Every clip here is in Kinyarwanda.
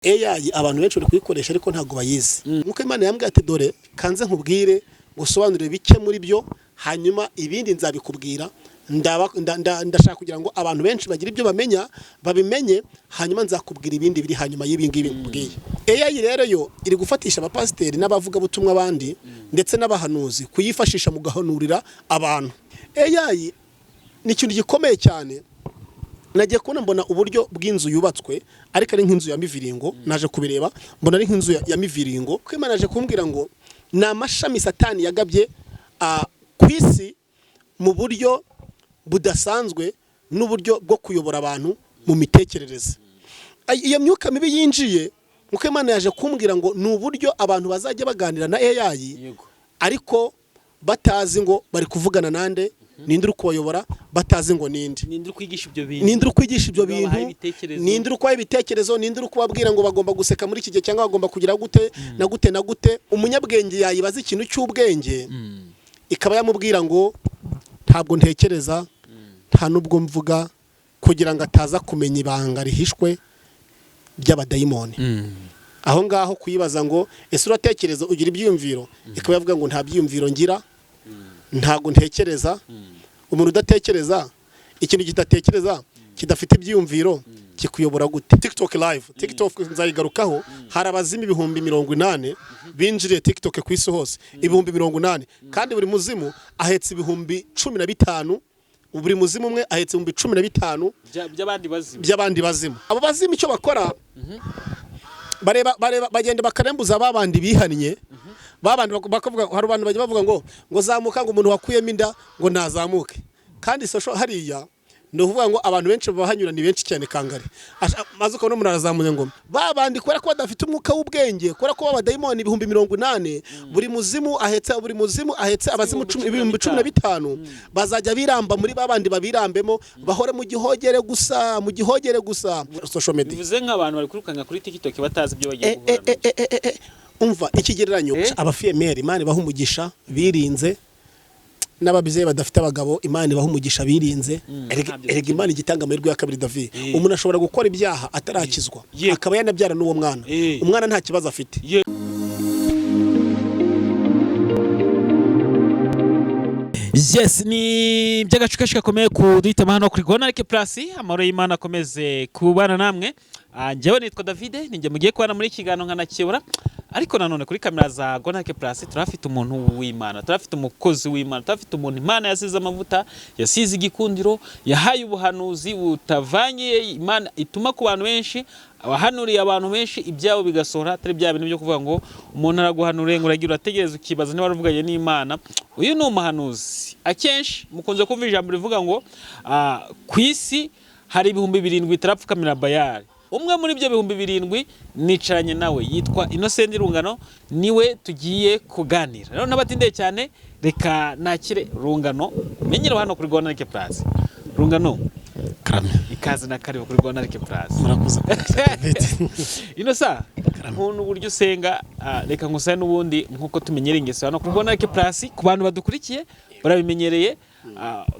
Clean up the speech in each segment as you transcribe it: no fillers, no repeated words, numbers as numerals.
AI abantu benshi bari kuyikoresha, ariko ntabwo bayizi. Nkuko Imana yambwiye ati: "Dore kanze nkubwire, ngusobanurire bike muri byo, hanyuma ibindi nzabikubwira." Ndashaka kugira ngo abantu benshi bagire ibyo bamenya, babimenye, hanyuma nzakubwira ibindi biri hanyuma y'ibi ngibi nkubwiye. AI rero yo iri gufatisha abapasiteri n'abavugabutumwa abandi ndetse n'abahanuzi kuyifashisha mu gahanurira abantu. AI ni ikintu gikomeye cyane. Nagiye kubona mbona uburyo bw'inzu yubatswe, ariko ari nk'inzu ya miviringo. Naje kubireba mbona ari nk'inzu ya miviringo, kuko Imana yaje kumbwira ngo ni amashami Satani yagabye ku isi mu buryo budasanzwe n'uburyo bwo kuyobora abantu mu mitekerereze. Iyo myuka mibi yinjiye, nkuko Imana yaje kumbwira ngo ni uburyo abantu bazajya baganira na AI, ariko batazi ngo bari kuvugana nande, ninde uri kubayobora, batazi ngo ninde. Ninde uri kwigisha ibyo bintu? Ninde uri kwigisha ibyo Ninde wabahaye bintu? ibitekerezo? Ninde uri kubaha ibitekerezo? Ninde uri kubabwira ngo bagomba guseka muri iki gihe cyangwa bagomba kugira gute na gute na gute? Umunyabwenge yayibaza ikintu cy'ubwenge, ikaba yamubwira ngo ntabwo ntekereza, nta n'ubwo mvuga, kugira ngo ataza kumenya ibanga rihishwe ry'abadayimoni. Aho ngaho kuyibaza ngo: "Ese uratekereza, ugira ibyiyumviro?" Ikaba yavuga ngo: "Nta byiyumviro ngira, ntabwo ntekereza." Umuntu udatekereza, ikintu kidatekereza, kidafite ibyiyumviro, kikuyobora gute? TikTok live, TikTok nzayigarukaho. Hari abazimu 80,000 binjiriye TikTok ku isi hose, 80,000, kandi buri muzimu ahetse 15,000. Buri muzimu umwe ahetse 15,000 by'abandi bazimu. By'abandi bazimu. Abo bazimu icyo bakora, bareba bagenda bakarembuza babandi bihannye, babandi bakavuga, hari abantu bajya bavuga ngo zamuka, ngo umuntu wakuyemo inda ngo nazamuke. Kandi social hariya ni ukuvuga ngo abantu benshi bahanyura, ni benshi cyane kangari. Maze ukabona umuntu arazamuye, ngo babandi kubera ko badafite umwuka w'ubwenge, kubera ko abadayimoni 80,000, buri muzimu ahetse, buri muzimu ahetse abazimu 15,000, bazajya biramba muri babandi, babirambemo, bahore mu gihogere gusa, mu gihogere gusa, social media. Bivuze nk'abantu bari kwirukanka kuri TikTok batazi ibyo bagiye guhura nabyo. Umva ikigereranyo. Abafiyemeri, Imana ibaha umugisha birinze, n'ababyeyi badafite abagabo, Imana ibaha umugisha birinze. Ntabyo. Erega Imana igitanga amahirwe ya kabiri, David. Umuntu ashobora gukora ibyaha atarakizwa, akaba yanabyara n'uwo mwana, umwana nta kibazo afite. Yes, ni by'agacu kenshi gakomeye kuduhitamo hano kuri Gonarike Plus. Amahoro y'Imana akomeze kubana namwe. Njyewe nitwa David, ninjye mugiye kubana muri iki kiganiro nkanakibura, ariko nanone kuri kamera za Gonarike Plus turahafite umuntu w'Imana, turahafite umukozi w'Imana, turahafite umuntu Imana yasize amavuta, yasize igikundiro, yahaye ubuhanuzi butavangiye, Imana ituma ku bantu benshi, abahanuriye abantu benshi ibyabo bigasohora, atari bya bintu byo kuvuga ngo umuntu araguhanuriye ngo uragira urategereza ukibaza niba waravuganye n'Imana. Uyu ni umuhanuzi. Akenshi mukunze kumva ijambo rivuga ngo ku isi hari 7,000 bitarapfukamira Bayali. Umwe muri ibyo 7,000 nicaranye nawe yitwa Innocent Rungano, niwe tugiye kuganira. Rero n'abatindeye cyane, reka nakire Rungano menyero hano kuri Gonarike Plus. Rungano, Karame. ikaze na karibu kuri Gonarike Plus. Murakoze, David. Ino sa nkuntu uburyo usenga, reka ngusabe n'ubundi nk'uko tumenyereye ingeso hano kuri Gonarike Plus, ku bantu badukurikiye barabimenyereye,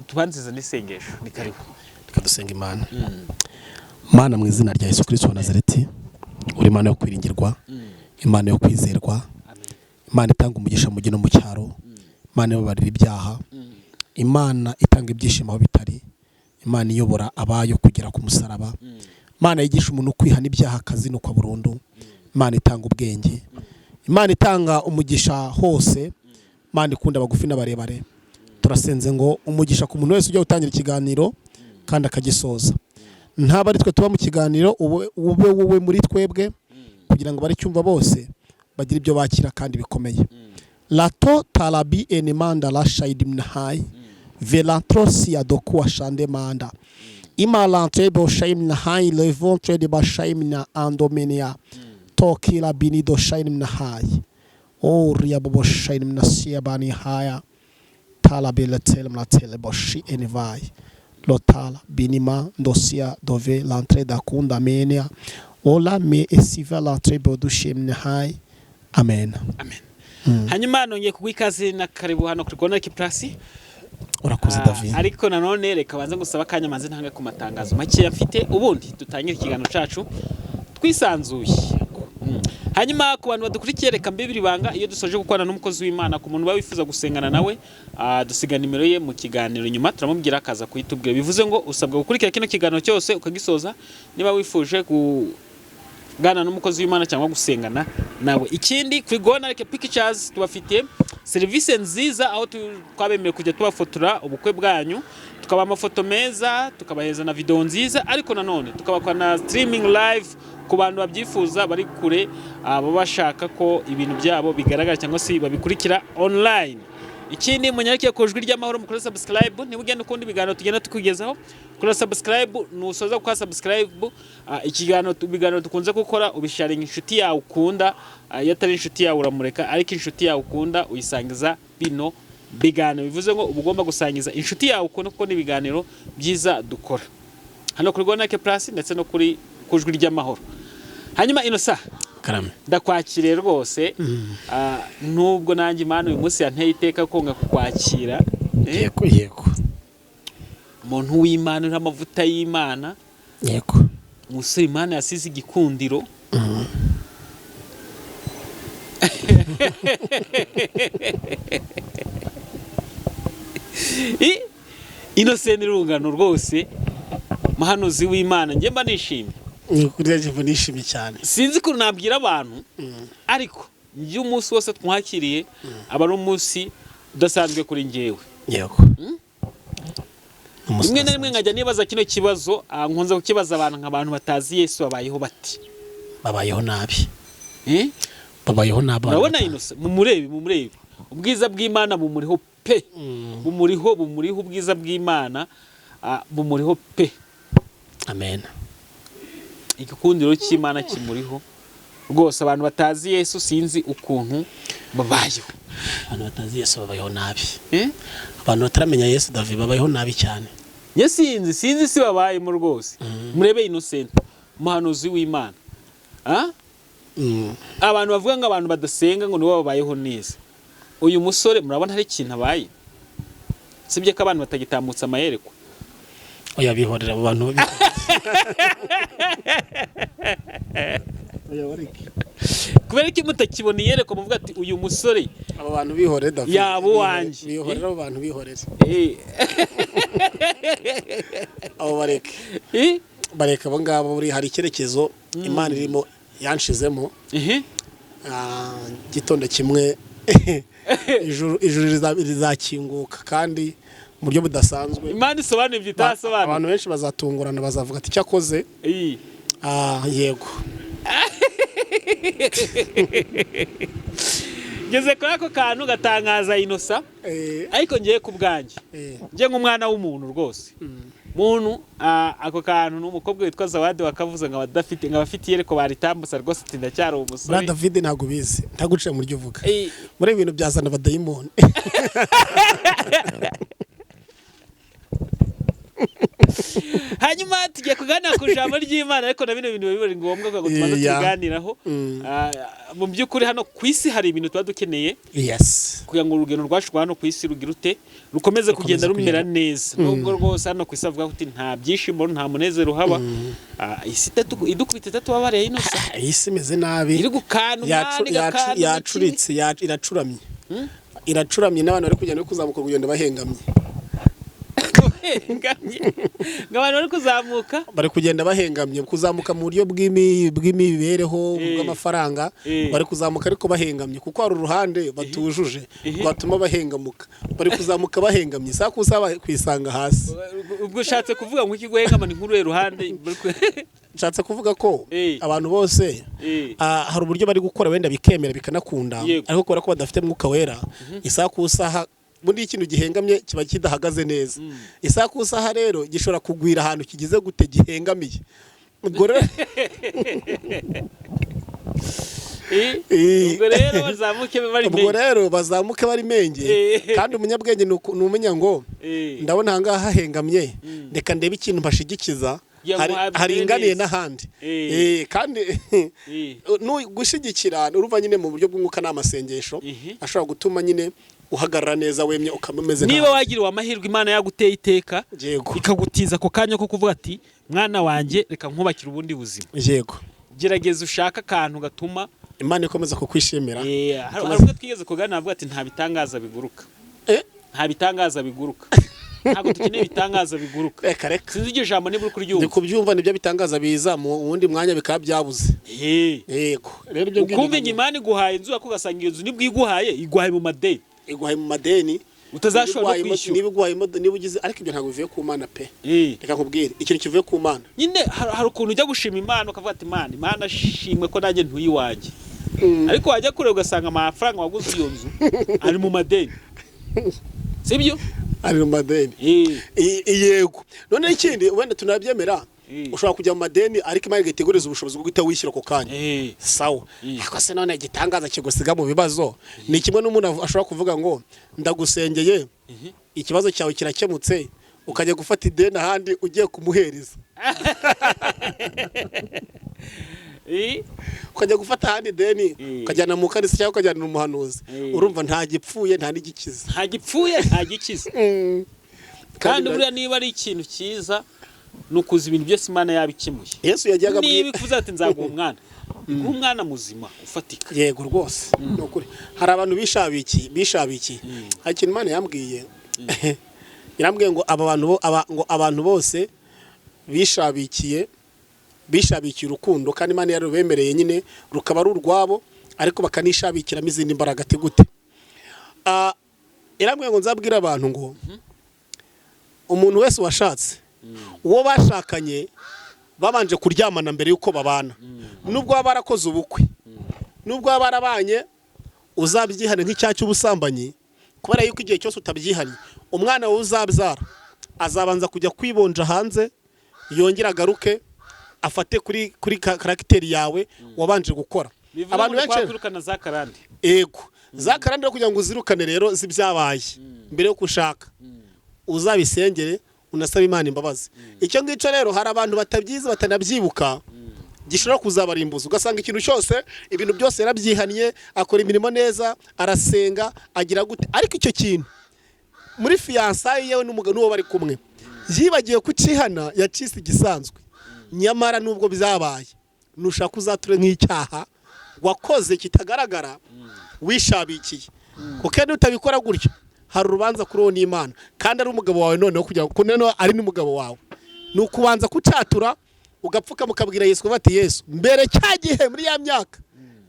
tubanzize n'isengesho. Ni karibu. Reka dusenga Imana. Mana, mu izina rya Yesu Kristo wa Nazareti, uri Imana yo kwiringirwa, Imana yo kwizerwa, Amen. Imana itanga umugisha mu mujyi no mu cyaro, Imana ibabarira ibyaha, Imana itanga ibyishimo aho bitari, Imana iyobora abayo kugera ku musaraba, Imana yigisha umuntu kwihana ibyaha akazinukwa burundu, Imana itanga ubwenge, Imana itanga umugisha hose, Imana ikunda abagufi n'abarebare, turasenze ngo umugisha ku muntu wese ujya gutangira ikiganiro kandi akagisoza. Ntaba ari twe tuba mu kiganiro, ube wowe muri twebwe, kugira ngo baricyumva bose bagire ibyo bakira kandi bikomeye. Lato tarabi enemanda la shaidimnahai velantrosia dokuwa shande manda imalantre bo shaimnahai levontre de bashaimna andomenia tokila binido shaimnahai oria bobo shaimnasia bani haya talabele telemlatele boshi enivai lotala binima ndosia dove l'entrée dakunda menia ola me esiva l'entrée bodushimnahai. Amen. Amen. Hanyuma nongeye kuguha ikaze na karibu hano kuri Gonarike Plus. Urakoze, David. Ariko nanone reka banze gusaba akanya, manze ntanga ku matangazo makeya mfite, ubundi dutangire ikiganiro cacu. Twisanzuye. Hanyuma ku bantu badukurikiye, reka mbibiri ibanga: iyo dusoje gukorana n'umukozi w'Imana, ku muntu uba wifuza gusengana nawe, dusiga nimero ye mu kiganiro, nyuma turamubwira akaza kuyitubwira. Bivuze ngo usabwa gukurikira kino kiganiro cyose ukagisoza niba wifuje kuganira n'umukozi w'Imana cyangwa gusengana nawe. Ikindi, kuri Gonarike Pictures tubafitiye serivisi nziza, aho twabemerewe kujya tubafotora ubukwe bwanyu, tukabaha amafoto meza, tukabaheza na video nziza, ariko nanone tukabakora na streaming live ku bantu babyifuza bari kure, baba bashaka ko ibintu byabo bigaragara cyangwa se babikurikira online. Ikindi, munyarukiye ku Ijwi ry'Amahoro mukore subscribe. Niba ugenda ukunda ibiganiro tugenda tukugezaho, kora subscribe. Nusoza gukora subscribe, ikiganiro, ibiganiro dukunze gukora, ubisharinga inshuti yawe ukunda. Iyo atari inshuti yawe uramureka, ariko inshuti yawe ukunda uyisangiza bino biganiro. Bivuze ngo uba ugomba gusangiza inshuti yawe ukunda, kuko ni ibiganiro byiza dukora hano kuri Gonake Plus ndetse no kuri ku Ijwi ry'Amahoro. Hanyuma Inosa, Karame. ndakwakiriye rwose. Nubwo nanjye Imana uyu munsi yanteye iteka konga kukwakira. Yego. Umuntu w'Imana uriho amavuta y'Imana, umusore Imana yasize igikundiro. Innocent Rungano rwose, muhanuzi w'Imana, njye mba nishimye. Ni ukuri rero nishimye cyane. Sinzi ukuntu nabwira abantu, ariko njye umunsi wose twakiriye aba ari umunsi udasanzwe kuri njyewe. Rimwe na rimwe nkajya nibaza kino kibazo, nkunze kukibaza abantu, nk'abantu batazi Yesu babayeho bati? Babayeho nabi. Eh? Babayeho nabi. Urabona Innocent, mumurebe, mumurebe, ubwiza bw'Imana bumuriho pe. Bumuriho, bumuriho, ubwiza bw'Imana bumuriho pe. Amen. Igikundiro cy'Imana kimuriho rwose. Abantu batazi Yesu sinzi ukuntu babayeho. Abantu batazi Yesu babayeho nabi. Eh? Abantu bataramenya Yesu, David, babayeho nabi cyane. Njye sinzi si babayemo rwose. Murebe Innocent, umuhanuzi w'Imana. Abantu bavuga ngo abantu badasenga ngo nibo babayeho neza, uyu musore murabona hari ikintu abaye, sibye ko abantu batagitambutsa amayerekwa? Oya, bihorera abo bantu, oya, bareke. Kubera iki mutakibona iyerekwa muvuga ati uyu musore Abo bantu bihorere, David. Yaba uwanjye. Bihorera abo bantu, bihorere. Abo bareke. Bareke abo ngabo. Buri hari icyerekezo Imana irimo yanshizemo. Gitondo kimwe ijuru rizakinguka kandi mu buryo budasanzwe. Imana isobanura ibyo itasobanura. Abantu benshi bazatungurana, bazavuga ati cyakoze. Yego. Ngeze kuri ako kantu gatangaza Inosa, ariko ngiye ku bwanjye, njye nk'umwana w'umuntu rwose, muntu, ako kantu ni umukobwa witwa Zawadi wakavuze ngo abadafite, ngo abafite iyereko baritambutsa rwose, ati ndacyari Buriya umusore. David, ntabwo ubizi, ntaguciye mu ryo uvuga. Muri ibi bintu byazana abadayimoni. Hanyuma tugiye kuganira ku ijambo ry'Imana, ariko na bino bintu biba biri ngombwa kugira ngo tubanze tubiganiraho. Mu by'ukuri hano ku isi hari ibintu tuba dukeneye kugira ngo urugendo rwacu rwa hano ku isi rugire ute, rukomeze kugenda rumera neza, nubwo rwose hano ku isi avuga kuti nta byishimo, nta munezero uhaba. Isi idukubita itatubabariye, Inosa. Iyi si imeze nabi. Iri gukanda umwanya, igakanda ikindi. Yacuritse, iracuramye, iracuramye, n'abantu bari kugenda, bari kuzamuka, kugenda bahengamye. Bahengamye, ngo abantu bari kuzamuka. Bari kugenda bahengamye, kuzamuka mu buryo bw'imibereho, bw'amafaranga. Bari kuzamuka ariko bahengamye, kuko hari uruhande batujuje rwatuma bahengamuka. Bari kuzamuka bahengamye, saa ku saha kwisanga hasi. Ubwo ushatse kuvuga ngo iki? Guhengama ni nk'uruhe ruhande? Nshatse kuvuga ko abantu bose hari uburyo bari gukora wenda bikemera, bikanakunda, ariko kubera ko badafite Mwuka Wera, isaha ku isaha bundi iyo ikintu gihengamye kiba kidahagaze neza. Isaha ku isaha rero gishobora kugwira ahantu kigize gute, gihengamiye. Ubwo rero Ubwo rero bazamuke bari Ubwo menge. rero bazamuke bari menge. Kandi umunyabwenge ni umenya ngo ndabona ahangaha hahengamye, reka ndebe ikintu mbashigikiza Kugira ngo haringaniye neza. n'ahandi. Kandi gushyigikira, urumva nyine mu buryo bw'umwuka ni amasengesho ashobora gutuma nyine uhagarara neza wemye, ukaba umeze Niba nk'ahandi. wagiriwe amahirwe, Imana yaguteye iteka, ikagutiza ako kanya ko kuvuga ati mwana wanjye, reka nkubakire ubundi buzima. Gerageza ushake akantu gatuma Imana ikomeza kukwishimira. Hari ubwo twigeze kuganira avuga ati nta bitangaza biguruka. Nta bitangaza biguruka, ntabwo dukeneye ibitangaza biguruka. Reka reka. Sinzi iryo jambo niba uri Ndi kuryumva. kubyumva, nibyo bitangaza biza mu wundi mwanya bikaba byabuze. Yego, rero ibyo ngibyo. Ukumva ngo Imana iguhaye inzu, ariko ugasanga iyo nzu nibwo iguhaye, iguhaye mu madeni. Iguhaye mu madeni. Utazashobora no Niba iguhaye kwishyura. Niba iguhaye niba ugize, ariko ibyo ntabwo bivuye ku Mana pe. Reka nkubwire ikintu kivuye ku Mana. Nyine hari ukuntu ujya gushima Imana ukavuga ati Imana, Imana shimwe ko nanjye ntuye iwanjye, ariko wajya kure ugasanga amafaranga waguze iyo nzu ari mu madeni, sibyo? Ari mu madeni. Yego, none ikindi wenda tunabyemera, ushobora kujya mu madeni ariko Imana igategureza ubushobozi bwo guhita wishyura ako kanya. Sawa, ariko se none igitangaza kigusiga mu bibazo ni kimwe n'umuntu ashobora kuvuga ngo ndagusengeye, ikibazo cyawe kirakemutse, ukajya gufata ideni ahandi ugiye kumuhereza. Ukajya gufata ahandi ideni, ukajyana mu kanisa cyangwa ukajyana umuhanuzi. Urumva nta gipfuye nta n'igikiza. Nta gipfuye nta gikiza. Kandi buriya niba ari ikintu cyiza ni ukuza ibintu byose Imana yabikemuye. Yesu yajyaga Niba abwira ikuze ati nzaguha umwana, iguha umwana muzima ufatika. Yego rwose, ni ukuri hari abantu bishabikiye, bishabikiye. Hari ikintu Imana yambwiye, yarambwiye ngo aba bantu ngo abantu bose bishabikiye, bishabikiye urukundo, kandi Imana yarubemereye nyine rukaba ari urwabo, ariko bakanishabikiramo izindi mbaraga. Ati gute? Yarambwiye ngo nzabwire abantu ngo umuntu wese washatse uwo bashakanye babanje kuryamana mbere y'uko babana, nubwo baba barakoze ubukwe, nubwo baba barabanye, uzabyihane nk'icyaha cy'ubusambanyi, kubera yuko igihe cyose utabyihanye, umwana wawe uzabyara azabanza kujya kwibonja hanze, yongere agaruke afate kuri caractère yawe wabanje gukora. Bivuga Abantu ngo ni benshi kwirukana za karande. Ego, za karande rero, kugira ngo uzirukane rero z'ibyabaye mbere yo gushaka, uzabisengere unasaba Imana imbabazi. Icyo ngicyo rero hari abantu batabyize, batanabyibuka, gishobora kuzabarimbuza. Ugasanga ikintu cyose, ibintu byose yarabyihannye, akora imirimo neza, arasenga, agira gute, ariko icyo kintu muri fiançailles yewe n'umugabo n'uwo bari kumwe yibagiwe kucihana, yacise igisanzwe. Nyamara nubwo byabaye, nushaka uzature nk'icyaha wakoze kitagaragara wishabikiye, kuko iyo utabikora gutyo hari urubanza kuri uwo n'Imana, kandi ari umugabo wawe. Noneho kugira ngo noneho ari n'umugabo wawe, ni ukubanza kucatura, ugapfuka, ukabwira Yesu bati: "Yesu, mbere cya gihe muri ya myaka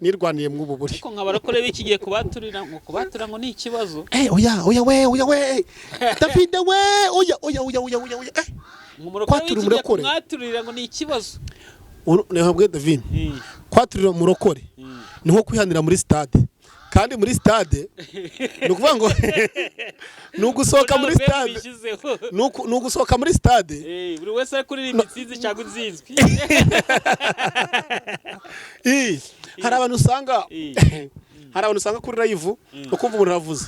nirwaniye mw'ubu buryo." Ariko nka barakore b'iki gihe, kubaturira ngo kubatura ngo ni ikibazo. Oya oya we, oya we, David we, oya oya oya oya oya oya. Ngo umurokore Kwatura w'iki gihe umurokore. kumwaturira ngo ni ikibazo. Ntabwo David, kwaturira umurokore ni nko kwihanira muri stade, kandi muri stade ni ukuvuga ngo ni ugusohoka muri Urwego stade. bishyizeho. Ni ugusohoka muri stade. Buri wese ari kuririmba intsinzi cyangwa inzinzwi. Hari abantu usanga hari abantu usanga kuri live, ukumva umuntu aravuze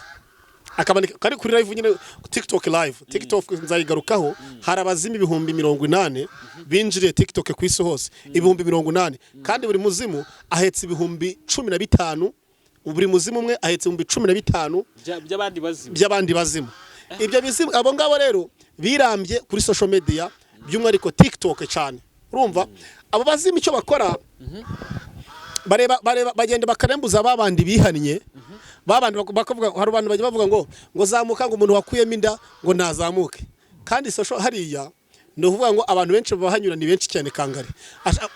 akabandika kari kuri live nyine, TikTok live. TikTok nzayigarukaho. Hari abazimu 80,000 binjiriye TikTok ku isi hose, 80,000, kandi buri muzimu ahetse 15,000, buri muzimu umwe ahetse 15,000 by'abandi bazimu. By'abandi bazimu. Ibyo bizimu, abo ngabo rero birambye kuri social media, by'umwihariko TikTok cyane. Urumva abo bazimu icyo bakora, bareba bagenda bakarembuza babandi bihannye, babandi bakavuga, hari abantu bajya bavuga ngo zamuka, ngo umuntu wakuyemo inda ngo nazamuke. Kandi social hariya ni ukuvuga ngo abantu benshi bahanyura ni benshi cyane kangari.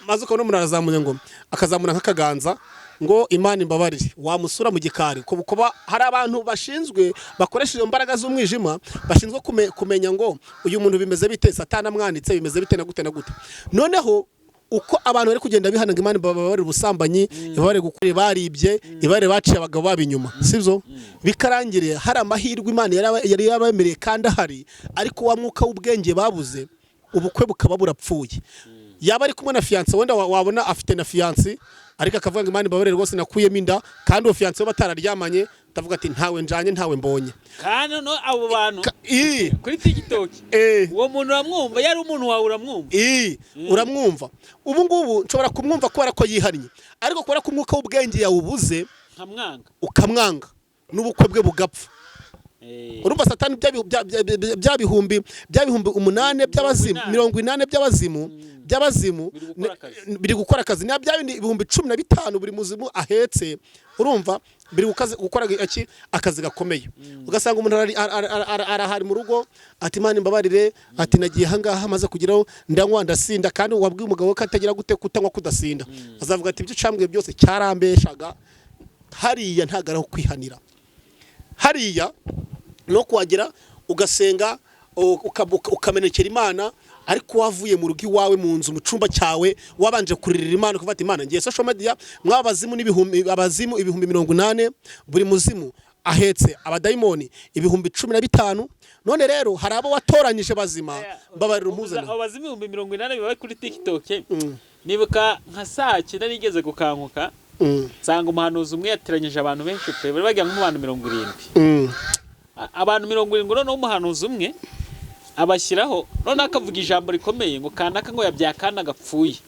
Maze ukabona umuntu arazamuye, ngo akazamura nk'akaganza ngo Imana imbabarire, wamusura mu gikari, kuba hari abantu bashinzwe bakoresha izo mbaraga z'umwijima, bashinzwe kumenya ngo uyu muntu bimeze bite, Satani amwanditse bimeze bite na gute na gute. Noneho uko abantu bari kugenda bihana ngo Imana ibabarire ubusambanyi, ibabarire gukora baribye, ibabarire baciye abagabo babo inyuma, sibyo? Bikarangiriye hari amahirwe Imana yari yabemereye kandi ahari, ariko wa mwuka w'ubwenge babuze, ubukwe bukaba burapfuye. Yaba ari kumwe na fiancé, wenda wabona afite na fiancé, ariko akavuga ngo Imana imbabarire rwose nakuyemo inda, kandi uwo fiancé we batararyamanye, ndavuga ati ntawe njanye, ntawe mbonye. Kandi noneho abo bantu kuri TikTok, uwo muntu uramwumva, yari umuntu wawe uramwumva. Uramwumva. Ubu ngubu nshobora kumwumva kubera ko yihannye, ariko kubera ko umwuka w'ubwenge yawubuze, nkamwanga. Ukamwanga n'ubukwe bwe bugapfa. Urumva Satani bya bihumbi 8 by'abazimu, 80. 80 by'abazimu Biri gukora akazi. Biri gukora akazi. Na bya bindi 15,000 buri muzimu ahetse, urumva biri gukora iki? Akazi gakomeye. Ugasanga umuntu arahari mu rugo, ati: "Imana imbabarire," ati: "Nagiye ahangaha, maze kugeraho ndanywa, ndasinda." Kandi wabwiye umugabo ko atagira gute? Kutanywa, kudasinda. Azavuga ati: "Ibyo ucambwiye byose cyarambeshaga." Hariya ntabwo ari aho kwihanira. Hariya no kuhagera ugasenga, ukamenekera Imana, ariko wavuye mu rugo iwawe, mu nzu, mu cyumba cyawe, wabanje kuririra Imana, ukavuga ati: "Imana, ngiye social media, mw'abazimu n'ibihumbi, abazimu 80,000, buri muzimu ahetse abadayimoni 15,000. None rero hari abo watoranyije bazima, mbabarira umpuzane." Abo bazimu 80,000 biba kuri TikTok. Nibuka nka saa 9 nigeze gukanguka, nsanga umuhanuzi umwe yateranyije abantu benshi pe, bari bagera nko mu bantu 70. Abantu 70, noneho umuhanuzi umwe abashyiraho, noneho akavuga ijambo rikomeye ngo kanaka ngo yabyaye akana gapfuye,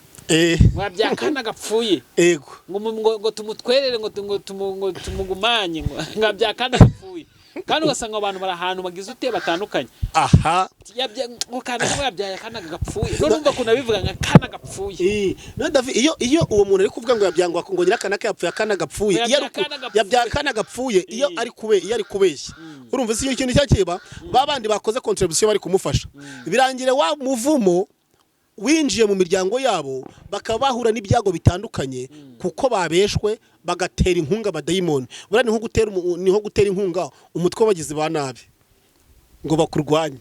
ngo yabyaye akana gapfuye, ngo tumutwerere, ngo tumugumanye, ngo yabyaye akana gapfuye. Kandi ugasanga abantu bari ahantu bagize ute? Batandukanye. Ngo kanaka ngo yabyaye akana gapfuye. None umva ukuntu abivuga, ngo akana gapfuye. None David, iyo uwo muntu ari kuvuga ngo yabyangwa, ngo nyirakanaka yapfuye akana gapfuye, Ngo iyo ari yabyaye akana gapfuye. Yabyaye akana gapfuye, iyo ari kubeshya, urumva si ikintu cyakiba? Ba bandi bakoze contribution bari kumufasha, birangire wa muvumo winjiye mu miryango yabo, bakaba bahura n'ibyago bitandukanye kuko babeshwe, bagatera inkunga abadayimoni. Buriya ni nko gutera inkunga umutwe w'abagizi ba nabi ngo bakurwanye.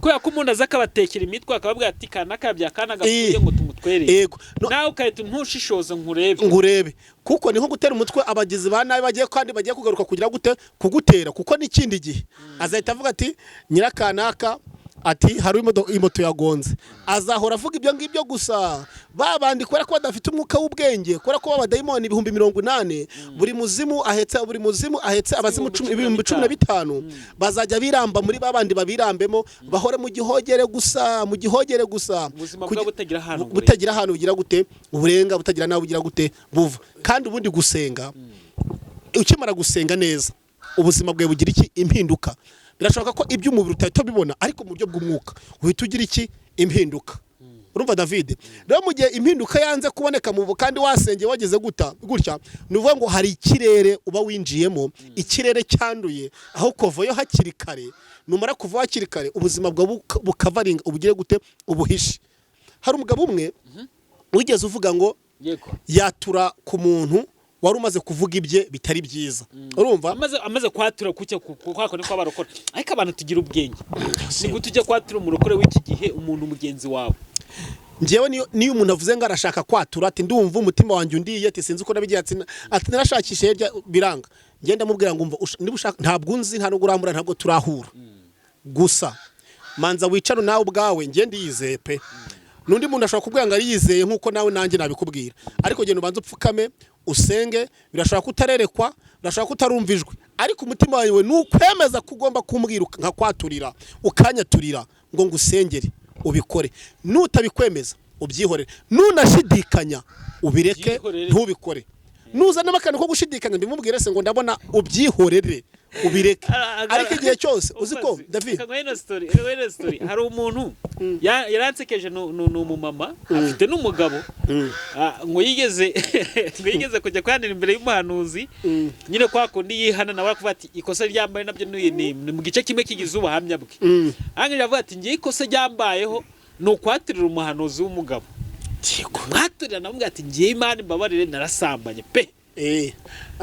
Kubera ko umuntu aza akabatekera imitwe, akababwira ati: "Kanaka yabyaye akana gapfuye, ngo tumutwerere." Yego. No, nawe ugahita ntushishoze nkurebe. Ngo urebe, kuko ni nko gutera umutwe abagizi ba nabi bagiye, kandi bagiye kugaruka kugira gute? Kugutera. Kuko n'ikindi gihe azahita avuga ati: "Nyirakanaka," ati: "hari imoto yagonze." Azahora avuga ibyo ngibyo gusa. Ba bandi, kubera ko badafite umwuka w'ubwenge, kubera ko abadayimoni 80,000, buri muzimu ahetse abazimu 15,000, bazajya biramba muri ba bandi, babirambemo, bahore mu gihogere gusa, mu gihogere gusa. Ubuzima bwabo butagira ahantu butagira ahantu bugira gute? Uburenga, butagira naho bugira gute? Buva. Kandi ubundi gusenga, ukimara gusenga neza, ubuzima bwawe bugira iki? Impinduka. Birashoboka ko iby'umubiri utahita ubibona, ariko mu buryo bw'umwuka uhita ugira iki? Impinduka. Urumva David, rero mu gihe impinduka yanze kuboneka mu kandi wasengeye, wageze guta gutya, ni ukuvuga ngo hari ikirere uba winjiyemo, ikirere cyanduye, aho kuvayo hakiri kare. Numara kuva hakiri kare, ubuzima bwawe bukavaringa, ubugire gute? Ubuhishe. Hari umugabo umwe wigeze uvuga ngo yatura ku muntu wari umaze kuvuga ibye bitari byiza, urumva? Amaze kwatura kucya kwako niko abarokore. Ariko abantu tugira ubwenge, ni gute ujya kwatura umurokore w'iki gihe, umuntu mugenzi wawe? Njyewe niyo umuntu avuze ngo arashaka kwatura, ati: "Ndumva umutima wanjye undiye," ati: "Sinzi uko nabigiye," ati: "Narashakishije hirya biranga." Ngenda mubwira ngo: "Umva, niba ushaka, ntabwo unzi, nta nubwo urambura, ntabwo turahura, gusa manza wicare nawe ubwawe." Njye ndiyizeye pe. N'undi muntu ashobora kubwira ngo ariyizeye nk'uko nawe nanjye nabikubwira, ariko genda ubanze upfukame usenge. Birashobora kutarerekwa, birashobora kutarumva ijwi, ariko umutima wawe ni ukwemeza ko ugomba kumbwira nkakwaturira, ukanyaturira ngo ngusengere, ubikore. Nutabikwemeza ubyihorere, nunashidikanya ubireke. Ubyihorere. Ntubikore. Nuzanamo akantu ko gushidikanya, mbimubwire se ngo ndabona, ubyihorere, ubireke. Ariko igihe cyose uzi ko David Reka nguhe ino story, reka nguhe ino story. Hari umuntu yaransekeje, ni umumama afite n'umugabo. Ngo yigeze kujya kwihanira imbere y'umuhanuzi nyine, kwa kundi yihana, nawe arakuvuga ati ikosa ryambaye nabyo ni mu gice kimwe kigize ubuhamya bwe. Arangije avuga ati: "Ngiye, ikosa ryambayeho ni ukwaturira umuhanuzi w'umugabo." Mwaturira, namubwira ati: "Ngiye, Imana imbabarire, narasambanye pe."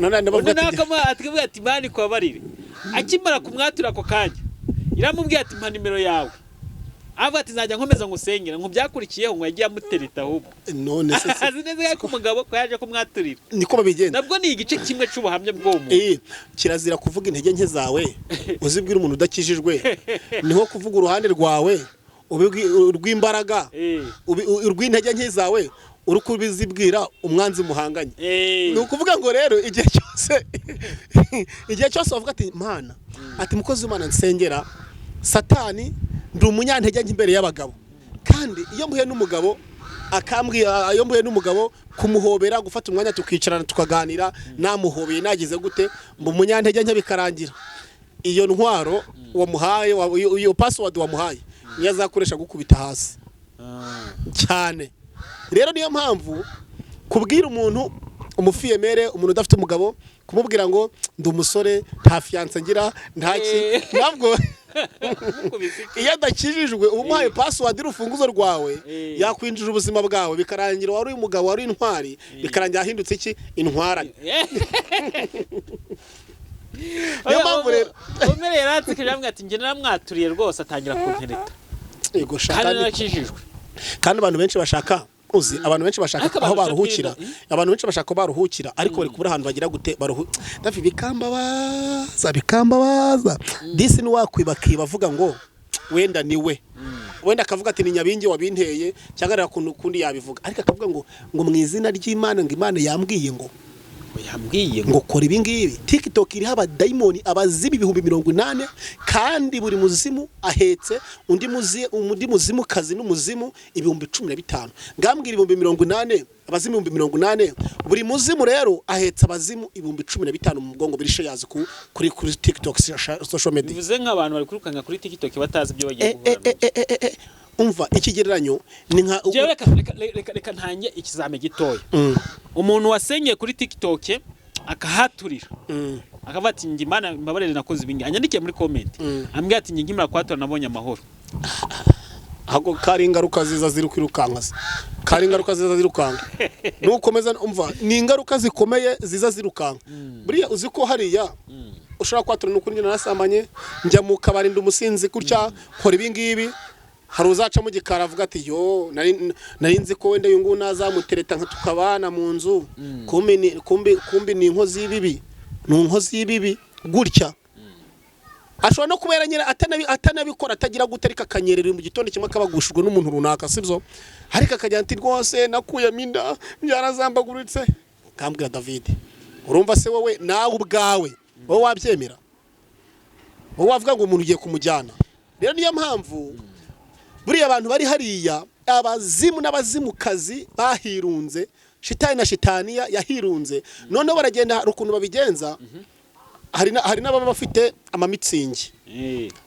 None Undi ndabavuga nawe ati akavuga ati: "Imana ikubabarire." Akimara kumwatura, ako kanya iramubwira ati: "Mpa nimero yawe." Avuga ati: "Nzajya nkomeza ngusengera." Ngo byakurikiyeho ngo yagiye amutereta ahubwo. None se Azi neza ko umugabo ko yaje kumwaturira. Niko babigenza. Nabwo ni igice kimwe c'ubuhamya bw'uwo muntu. Kirazira kuvuga intege nke zawe uzibwira umuntu udakijijwe. Niho kuvuga uruhande rwawe urw'imbaraga, urw'intege nke zawe uri kubizibwira umwanzi muhanganye. Ni ukuvuga ngo rero igihe cyose bavuga ati: "Mana," ati: "Mukozi w'Imana, nsengera, Satani, ndi umunyantege nke imbere y'abagabo, kandi iyo mpuye n'umugabo Akambwira iyo mbuye n'umugabo, kumuhobera, gufata umwanya tukicarana tukaganira, namuhobeye nagize gute, mba umunyantege nke, bikarangira. Iyo ntwaro wamuhaye, iyo password wamuhaye, niyo azakoresha gukubita hasi cyane. Rero niyo mpamvu kubwira umuntu umufille-mère, umuntu udafite umugabo, kumubwira ngo ndi umusore, nta fiancé ngira, nta ki, ntabwo iyo adakijijwe uba umuhaye password y'urufunguzo rwawe, yakwinjira ubuzima bwawe, bikarangira wari umugabo, wari intwari, bikarangira ahindutse iki? Intwarane. Niyo mpamvu rero Umere yaransekeje, arambwira ati: "Njye naramwaturiye rwose, atangira kuntereta." Yego sha, kandi kandi narakijijwe. Kandi abantu benshi bashaka, uzi, abantu benshi bashaka Ariko aho abantu baruhukira. bashaka Abantu benshi bashaka aho baruhukira, ariko bari kubura ahantu bagira gute baruhu. Davi, bikambabaza, bikambabaza disi niwakwibakiye bavuga ngo wenda ni we, wenda akavuga ati ni Nyabingi wabinteye, cyangwa areba ukuntu ukundi yabivuga, ariko akavuga ngo mu izina ry'Imana, ngo Imana yambwiye ngo Yambwiye ngo ngo kora ibi ngibi. TikTok iriho abadayimoni, abazimu 80,000, kandi buri muzimu ahetse undi muzi, undi muzimukazi n'umuzimu 15,000. Ngambwira 80,000, abazimu 80,000, buri muzimu rero ahetse abazimu 15,000 mu mugongo. Biri shayazi kuri TikTok, social media. Bivuze nk'abantu bari kwirukanka kuri TikTok batazi ibyo bagiye guhura nabyo. Umva, ikigereranyo ni nka Njyewe reka ntange ikizame gitoya. Umuntu wasengeye kuri TikTok akahaturira, akavuga ati: "Njye Imana mbabarire, nakoze ibi ngibi," anyandikiye muri comment, ambwira ati: "Njye nkimara kuhatura nabonye amahoro." Ahubwo kari ingaruka ziza ziri kwirukanka se. Kari ingaruka ziza zirukanka nukomeza. Umva, ni ingaruka zikomeye ziza zirukanka. Buriya uzi ko hariya ushobora kwatura n'ukuri, njye narasambanye, njya mu kabari, ndi umusinzi gutya, nkora ibi ngibi, hari uzaca mu gikari avuga ati: "Yo, nari nzi ko wenda uyu nguyu nazamutereta nka tukabana mu nzu, kumbi ni inkozi y'ibibi, ni inkozi y'ibibi gutya." Ashobora no kuba yaranyera atanabikora, atagira gute, ariko akanyerera mu gitondo kimwe akabagushijwe n'umuntu runaka, sibyo? Ariko akajya ati: "Rwose nakuyemo inda, byarazambaguritse." Kambwira David, urumva se wowe nawe ubwawe wowe wabyemera? Wowe wavuga ngo umuntu ugiye kumujyana? Rero niyo mpamvu buriya abantu bari hariya, abazimu n'abazimukazi bahirunze, shitani na shitaniya yahirunze, noneho baragenda. Hari ukuntu babigenza, hari n'ababa bafite amamitsingi,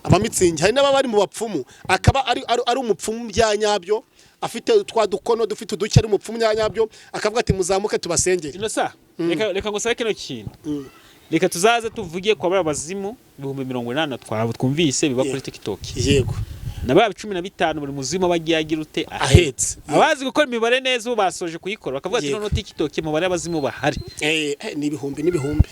amamitsingi, hari n'ababa bari mu bapfumu, akaba ari umupfumu bya nyabyo, afite twa dukono dufite uduke, ari umupfumu bya nyabyo, akavuga ati: "Muzamuke tubasengere." Inosa, reka ngusabe kino kintu. Reka tuzaze tuvuge kwa bariya bazimu 80,000 twaba twumvise biba kuri TikTok, na ba 15 buri muzimu aba agiye agira ute? Ahetse. Abazi gukora imibare neza ubu basoje kuyikora, bakavuga ati: "Noneho TikTok umubare w'abazimu bahari Ni ibihumbi n'ibihumbi.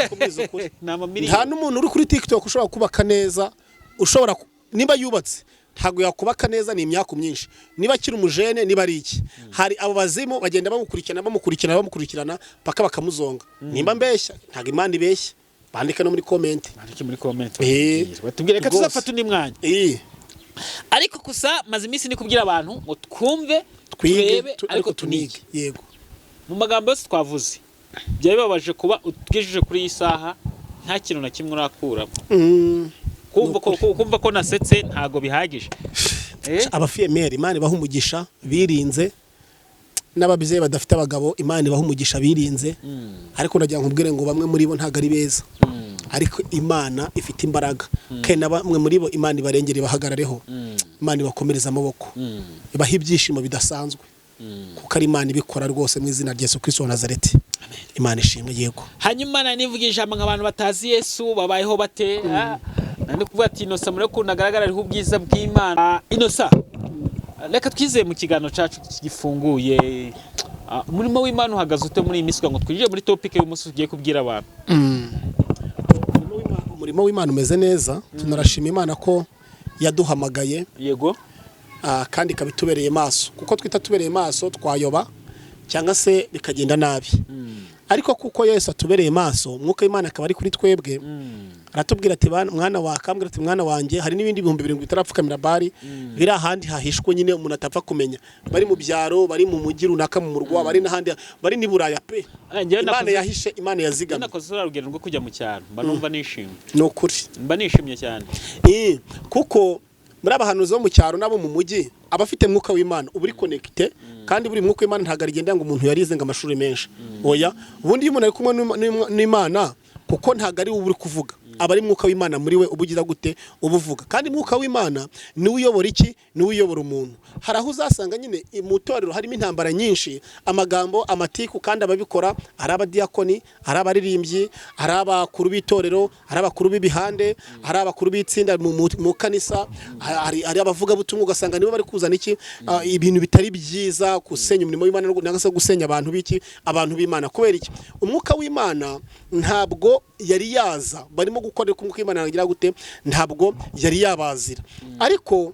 Kubwiza ukuri, ni amamiliyoni." Nta n'umuntu uri kuri TikTok ushobora kubaka neza, ushobora niba yubatse ntabwo yakubaka neza, ni imyaku myinshi, niba akiri umujene, niba ari iki. Hari abo bazimu bagenda bamukurikirana, bamukurikirana, bamukurikirana paka bakamuzonga. Nimba mbeshya, ntabwo Imana ibeshya, bandike no muri comment. Bandike muri comment, batubwire. Reka Rwose. tuzafata undi mwanya. Ariko gusa maze iminsi ndi kubwira abantu ngo twumve, Twige, turebe, ariko tunige. Yego. Mu magambo yose twavuze, byari bibabaje kuba utwijeje kuri iyi saha nta kintu na kimwe urakuramo. Kumva ko nasetse ntago bihagije. Abafille-mère, Imana ibaha umugisha birinze, n'ababyeyi badafite abagabo, Imana ibaha umugisha birinze. Ariko nagira ngo nkubwire ngo bamwe muri bo ntabwo ari beza, ariko Imana ifite imbaraga, kandi na bamwe muri bo Imana ibarengere, ibahagarareho, Imana ibakomereze amaboko, ibahe ibyishimo bidasanzwe, kuko ari Imana ibikora rwose. Mu izina rya Yesu Kristo wa Nazareti, Imana ishimwe. Yego. Hanyuma nari nivuga ijambo ngo abantu batazi Yesu babayeho bate? Nari kuvuga ati Inosa muri ukuntu agaragara, ariho ubwiza bw'Imana. Inosa, reka twizeye mu kiganiro cyacu gifunguye. Umurimo w'Imana uhagaze ute muri iyi minsi, kugira ngo twinjire muri topic y'umunsi tugiye kubwira abantu? Umurimo w'Imana umeze neza, tunarashima Imana ko yaduhamagaye, kandi ikaba itubereye maso, kuko twita tubereye maso twayoba cyangwa se bikagenda nabi. Ariko kuko Yesu atubereye maso, Umwuka w'Imana akaba ari kuri twebwe, aratubwira ati: "Mwana wa," akambwira ati: "Mwana wanjye, hari n'ibindi 7,000 bitarapfukamira bari biri ahandi hahishwe nyine umuntu atapfa kumenya, bari mu byaro, bari mu mujyi runaka, mu murwa, bari n'ahandi, bari n'i Buraya pe." Njyewe Imana yahishe, Imana njyewe yazigamye. Nakoze uriya rugendo rwo kujya mu cyaro, mba numva nishimye. Ni ukuri. Mba nishimye cyane. Kuko Muri abahanuzi bo mu cyaro n'abo mu mujyi, abafite mwuka w'Imana uba uri connecté. Kandi buri mwuka w'Imana ntabwo arigendera ngo umuntu yarize ngo amashuri menshi. Oya, ubundi iyo umuntu ari kumwe n'Imana, kuko ntabwo ari we uba uri kuvuga, aba ari mwuka w'Imana muri we uba ugira gute? Uba uvuga. Kandi mwuka w'Imana niwe uyobora iki? Niwe uyobora umuntu. Hari aho uzasanga nyine mu itorero harimo intambara nyinshi, amagambo, amatiku, kandi ababikora ari abadiyakoni, ari abaririmbyi, ari abakuru b'itorero, ari abakuru b'ibihande, ari abakuru b'itsinda mu kanisa, hari abavugabutumwa. Ugasanga nibo bari kuzana iki? Ibintu bitari byiza, gusenya umurimo w'Imana cyangwa se gusenya abantu b'iki? Abantu b'Imana. Kubera iki? Umwuka w'Imana ntabwo yari yaza. Barimo gukorera ko umwuka w'Imana yagira gute? Ntabwo yari yabazira. Ariko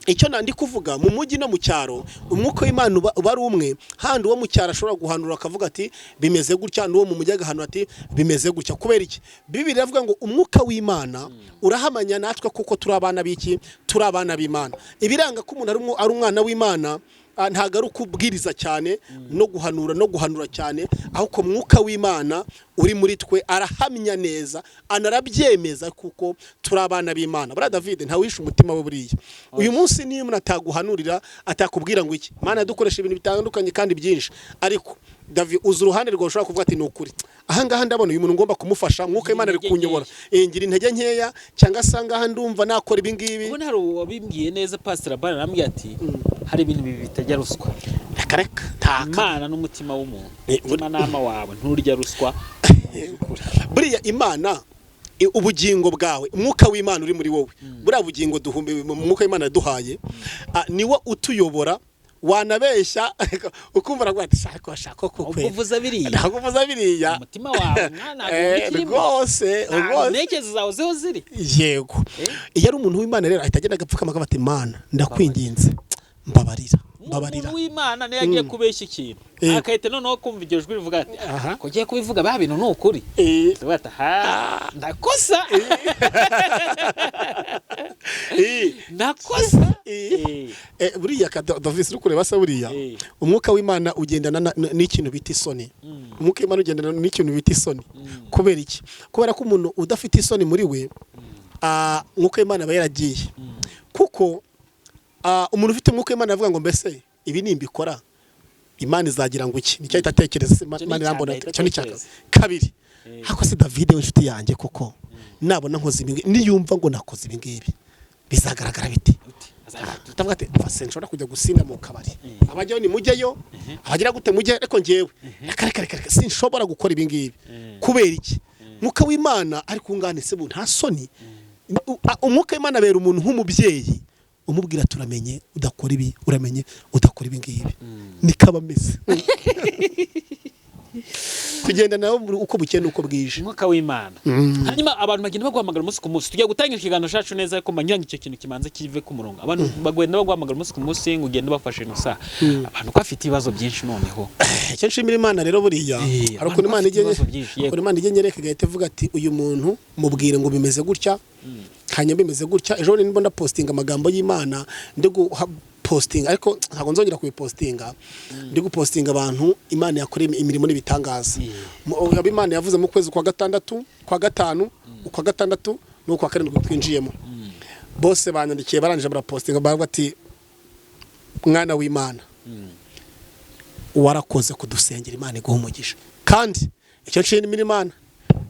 icyo nandi kuvuga, mu mujyi no mu cyaro umwuka w'Imana uba ari umwe. Handi uwo mu cyaro ashobora guhanura akavuga ati bimeze gutya, n'uwo mu mujyi agahanura ati bimeze gutya. Kubera iki? Bibiri iravuga ngo umwuka w'Imana urahamanya natwe kuko turi abana b'iki? Turi abana b'Imana. Ibiranga ko umuntu ari umwana w'Imana, ntabwo ari ukubwiriza cyane no guhanura cyane, ahubwo mwuka w'Imana uri muri twe arahamya neza, anarabyemeza kuko turi abana b'Imana. Buriya David, ntawishe umutima we. Buriya uyu munsi niyo umuntu ataguhanurira, atakubwira ngo iki, Imana yadukoresha ibintu bitandukanye kandi byinshi, ariko David, uzi uruhande rwawe, ushobora kuvuga ati ni ukuri, ahangaha ndabona uyu muntu ngomba kumufasha, mwuka w'Imana ari Intege kunyobora. Ngira intege nkeya, cyangwa se ahangaha ndumva nakora ibi ngibi. Ubundi hari uwabimbwiye neza, Pastor Abana, arambwira ati hari ibintu bibiri bitajya ruswa: Reka reka, ntaka. Imana n'umutima w'umuntu. Umutimanama wawe nturya ruswa. Buriya Imana, ubugingo bwawe, umwuka w'Imana uri muri wowe, buriya bugingo duhumbe umwuka w'Imana yaduhaye, niwo utuyobora. Wanabeshya ukumva aravuga ati shaka shaka ko Ubwo kwera uvuze biriya, ntabwo uvuze biriya. Umutima wawe mwana ntabwo ubikirimo. Rwose. Ntabwo Rwose. intekerezo zawe ziho ziri. Yego. Iyo ari umuntu w'Imana rero, ahita agenda agapfukama akavuga ati Mana, ndakwinginze, mbabarira, mbabarira. Umuntu w'Imana niyo agiye kubeshya ikintu, akahita noneho kumva iryo jwi rivuga ati ko ugiye kubivuga ba bintu ni ukuri. Tuvuga ati aha ndakosa, ndakosa. Buriya ka Davis, uri kureba se buriya umwuka w'Imana ugendana n'ikintu bita isoni. Umwuka w'Imana ugendana n'ikintu bita isoni. Kubera iki? Kubera ko umuntu udafite isoni muri we, umwuka w'Imana aba yaragiye. Kuko umuntu ufite umwuka w'Imana avuga ngo mbese ibi nimbikora Imana izagira ngo iki? Nicyo ahita atekereza. Se Icyo ni Imana icya irambona? mbere Icyo ni icya atekereza. kabiri. Ariko se David w'inshuti yanjye, koko nabona nkoze ibi ngibi, niyumva ngo nakoze ibi ngibi, bizagaragara bite? Ndavuga ati mva nshobora kujya gusinda mu kabari, abajyayo ni mujyeyo, abagira gute mujye, ariko njyewe reka reka reka reka, sinshobora gukora ibi ngibi. Kubera iki? Mwuka w'Imana ari kungana se bu nta soni. Umwuka w'Imana abera umuntu nk'umubyeyi umubwira turamenye udakora ibi, uramenye udakora ibi ngibi. Niko aba ameze, kugenda nawe uko bukeye n'uko bwije. Umwuka w'Imana. Hanyuma abantu bagenda baguhamagara umunsi ku munsi. Tugiye gutangira ikiganiro cyacu neza, ariko ngira ngo icyo kintu kimanze kive ku murongo. Abantu bagenda baguhamagara umunsi ku munsi ngo ugende ubafashe ino saha, abantu ko bafite ibibazo byinshi noneho. Icyo nshimira Imana rero, buriya hari ukuntu abantu Imana bafite ijya ibibazo byinshi, yego. Ukuntu Imana ijya inyereka, igahita ivuga ati uyu muntu mubwire ngo bimeze gutya, hanyuma bimeze gutya. Ejo bundi ndimo ndapostinga amagambo y'Imana, ndi guha postinga, ariko ntabwo nzongera kubipostinga. Ndi gupostinga abantu Imana yakoreye imirimo n'ibitangaza. Abo Imana yavuze mu kwezi kwa gatandatu, kwa gatanu, ukwa gatandatu n'ukwa karindwi twinjiyemo, bose banyandikiye, barangije barapostinga, baravuga ati mwana w'Imana, warakoze kudusengera, Imana iguha umugisha. Kandi icyo nshimira Imana,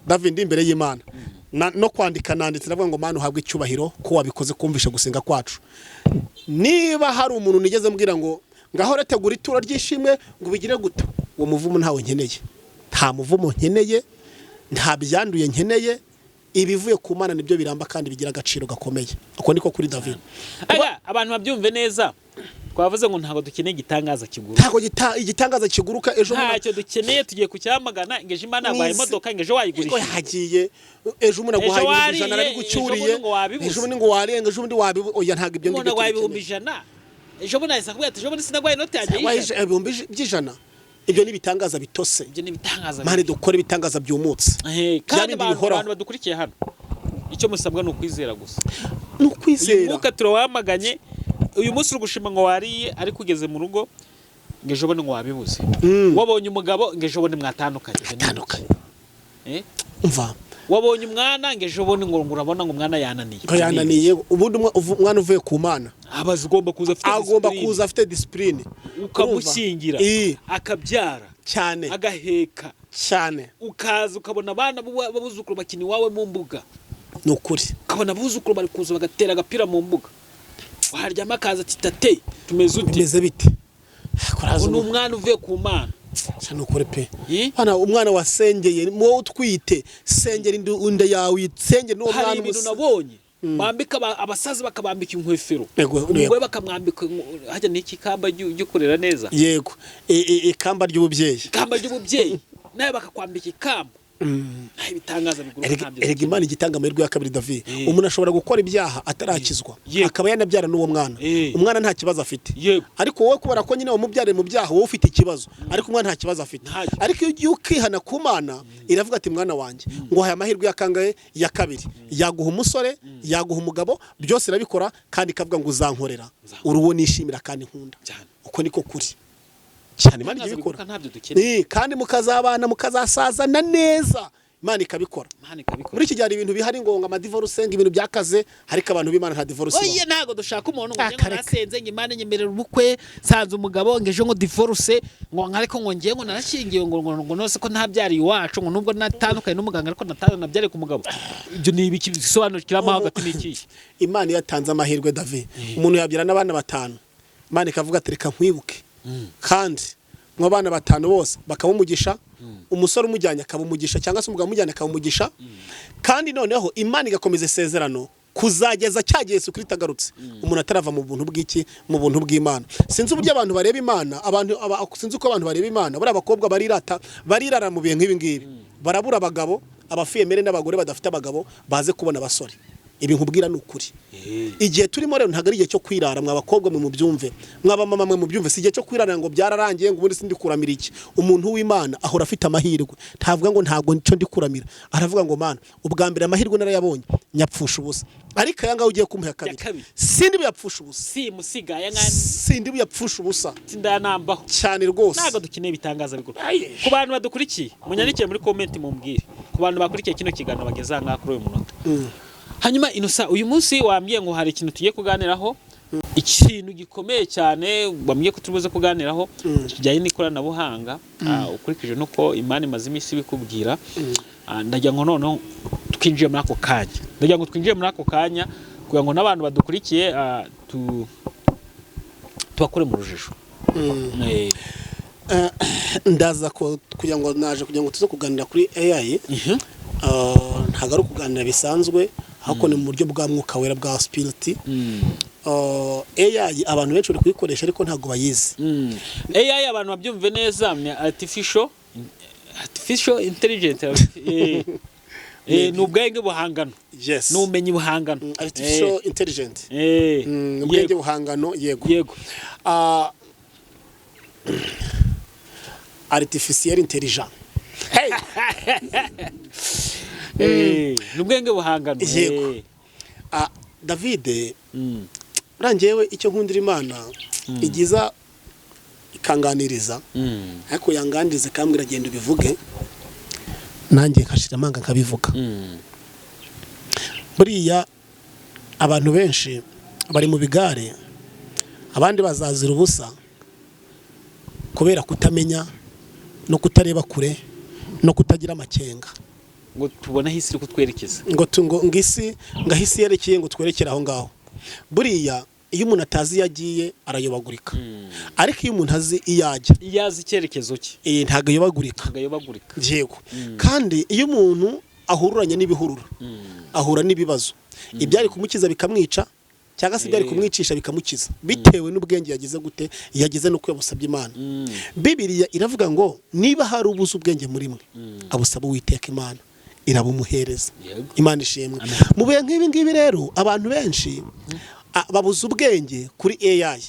David, ndi imbere y'Imana no kwandika nanditse, ndavuga ngo Mana uhabwe icyubahiro ko wabikoze, kumvisha gusenga kwacu. Niba hari umuntu nigeze mbwira ngo ngaho retegura ituro ry'ishimwe ngo ubigire gute, uwo muvumo ntawe nkeneye. Nta muvumo nkeneye, nta byanduye nkeneye. Ibivuye ku Mana nibyo biramba kandi bigira agaciro gakomeye. Uko niko kuri, David. Aga, abantu babyumve neza, twavuze ngo ntabwo dukeneye igitangaza kiguruka. Ntabwo igitangaza kiguruka ejo Ntacyo dukeneye, tugiye kucyamagana. Ngo ejo Imana yaguhaye imodoka, ngo ejo Ngo wayigurisha. Yagiye ejo, umuntu aguhaye Ejo 100,000, wariye, arabigucyuriye. ejo bundi ngo wabibuze. Ejo bundi ngo warenga, ejo bundi wabibu. Oya, ntabwo ibyo Umuntu ngibyo aguhaye ibihumbi tubikeneye. ijana, ejo bundi ahise akubwira ati ejo bundi sinaguhaye inoti yanjye Wabaye y'ijana. 100,000, ibyo ni ibitangaza bitose. Ibyo ni ibitangaza. Mane dukore ibitangaza byumutse. Eh, Bya kandi bindi abantu bihoraho. abantu badukurikiye hano, icyo musabwa ni ukwizera gusa. Ni Uyu ukwizera. mwuka turawamaganye. Uyu munsi uri gushima ngo wariye, ariko ugeze mu rugo ngo ejo bundi ngo wabibuze. Wabonye umugabo, ngo ejo bundi mwatandukanye. Ibyo ni Tandukanye. Eh? Umva. Wabonye umwana ngo ejo bundi ngo urabona ngo umwana yananiye. Ngo yananiye. Ubundi umwana uvuye ku Mana aba agomba kuza afite agomba discipline. Kuza afite discipline. Ukamushyingira, akabyara, agaheka, cyane. Ukaza ukabona abana b'abuzukuru bakina iwawe mu mbuga. Ni ukuri. Ukabona abuzukuru bari kuza bagatera agapira mu mbuga, waharyama akaza ati: "Tate, tumeze ute?" Bimeze bite? Kuraza. Ubu ni umwana uvuye ku Mana. Ni ukuri pe. Eh? Hano umwana wasengeye, wowe utwite, sengera inda yawe, sengera n'uwo Hari mwana. Ibintu nabonye bambika abasaza, bakabambika inkwefero, umugore bakamwambika hajya n'iki kamba ryo kurera neza. Yego, ikamba ry'ububyeyi. Ikamba ry'ububyeyi, nawe bakakwambika ikamba. Nta ibitangaza biguruka ntabyo. Erega Imana igitanga amahirwe ya kabiri, David. Umuntu ashobora gukora ibyaha atarakizwa, akaba yanabyara n'uwo mwana. Umwana nta kibazo afite. Ariko wowe, kubera ko nyine wamubyariye mu byaha, wowe ufite ikibazo, ariko umwana nta kibazo afite. Ntacyo. Ariko iyo ugiye ukihana ku Mana, iravuga ati: "Mwana wanjye, nguhaye amahirwe ya kangahe? Ya kabiri." Yaguha umusore, yaguha umugabo, byose irabikora, kandi ikavuga ngo: "Uzankorera, uri uwo nishimira kandi nkunda." Cyane. Uko niko kuri cyane. Imana ijya Ibitangaza ibikora. biguruka ntabyo dukeneye. Kandi mukazabana, mukazasazana neza, Imana ikabikora. Imana ikabikora. Muri iki gihe hari ibintu bihari ngo amadivorce, ngo ibintu byakaze, ariko abantu b'Imana nta divorce ibaho. Oya, ntabwo dushaka umuntu ngo njye ngo Akareka. nasenze ngo Imana inyemerera ubukwe, nsanze umugabo, ngo ejo ngo divorce, ngo ariko ngo ngiye ngo narashyingiwe, ngo nose ko ntabyariye iwacu, ngo nubwo natandukanye n'umuganga ariko nabyariye ku mugabo. Ibyo ni ibiki? Bisobanukiramo hagati ni ikihe? Imana iyo yatanze amahirwe, David, umuntu yabyara n'abana batanu, Imana ikavuga ati: "Reka nkwibuke." Kandi mu bana batanu bose bakaba umugisha, umusore umujyanye akaba umugisha, cyangwa se umugabo umujyanye akaba umugisha. Kandi noneho Imana igakomeza isezerano kuzageza cya gihe Yesu Kristo agarutse, umuntu atarava mu buntu bw'iki? Mu buntu bw'Imana. Sinzi uburyo abantu bareba Imana, sinzi uko abantu bareba Imana. Buriya abakobwa barirata, barirara mu bihe nk'ibi ngibi, barabura abagabo, abafiyemere n'abagore badafite abagabo baze kubona abasore. Ibi nkubwira ni ukuri. Igihe turimo rero ntabwo ari igihe cyo kwirara. Mwa bakobwa mwe mubyumve, mwa bamama mwe mubyumve, si igihe cyo kwirara ngo byararangiye, ngo ubundi sindi kuramira iki. Umuntu w'Imana ahora afite amahirwe. Ntavuga ngo ntabwo nicyo ndi kuramira, aravuga ngo: "Mana, ubwa mbere amahirwe narayabonye nyapfusha ubusa, ariko aya ngaha ugiye kumuha kabiri, kabiri. sindi buyapfusha ubusa." Simusiga aya nka. Sindi buyapfusha ubusa. Sindayanambaho. Cyane rwose. Ntabwo dukeneye ibitangaza biguruka. Ku bantu badukurikiye, munyandikire muri comment, mumbwire, ku bantu bakurikiye kino kiganiro bageze aha ngaha kuri uyu munota. Hanyuma Inosa, uyu munsi wambwiye ngo hari ikintu tugiye kuganiraho, ikintu gikomeye cyane wambwiye ko turi buze kuganiraho kijyanye n'ikoranabuhanga. Ukurikije nuko Imana imaze iminsi ibikubwira, ndagira ngo noneho twinjiye muri ako kanya, ndagira ngo twinjire muri ako kanya kugira ngo n'abantu badukurikiye tubakure mu rujijo. Ndaza ko kugira ngo naje kugira ngo tuze kuganira kuri AI. Ntabwo ari ukuganira bisanzwe, ahubwo ni mu buryo bwa Mwuka Wera, bwa spirit. AI abantu benshi bari kuyikoresha, ariko ntabwo bayizi. AI, abantu babyumve neza, ni artificial intelligence, ni ubwenge buhangano, ni ubumenyi buhangano. Artificial intelligent. Ubwenge buhangano, yego. Artificial intelligent, hey! Ni ubwenge buhangano. Yego. David, urangewe icyo nkundira Imana igiza ikanganiriza, ariko yanganiriza ikambwira: "Genda ubivuge," nanjye nkashira amanga nkabivuga. Buriya abantu benshi bari mu bigare, abandi bazazira ubusa kubera kutamenya no kutareba kure no kutagira amakenga. Ngo tubone aho isi iri kutwerekeza. Ngo isi, ngo aho isi yerekeye, ngo twerekere aho ngaho. Buriya iyo umuntu atazi iyo agiye arayobagurika, ariko iyo umuntu azi iyo ajya, iyo azi icyerekezo cye, ntabwo ayobagurika. Ntabwo ayobagurika. Yego. Kandi iyo umuntu ahururanye n'ibihurura, ahura n'ibibazo, ibyari kumukiza bikamwica, cyangwa se ibyari kumwicisha bikamukiza, bitewe n'ubwenge yagize gute, yagize n'uko yabusabye Imana. Bibiliya iravuga ngo niba hari ubuze ubwenge muri mwe, abusaba Uwiteka Imana, irabumuhereza. Imana ishimwe. Mu bihe nk'ibi ngibi rero, abantu benshi babuze ubwenge kuri AI.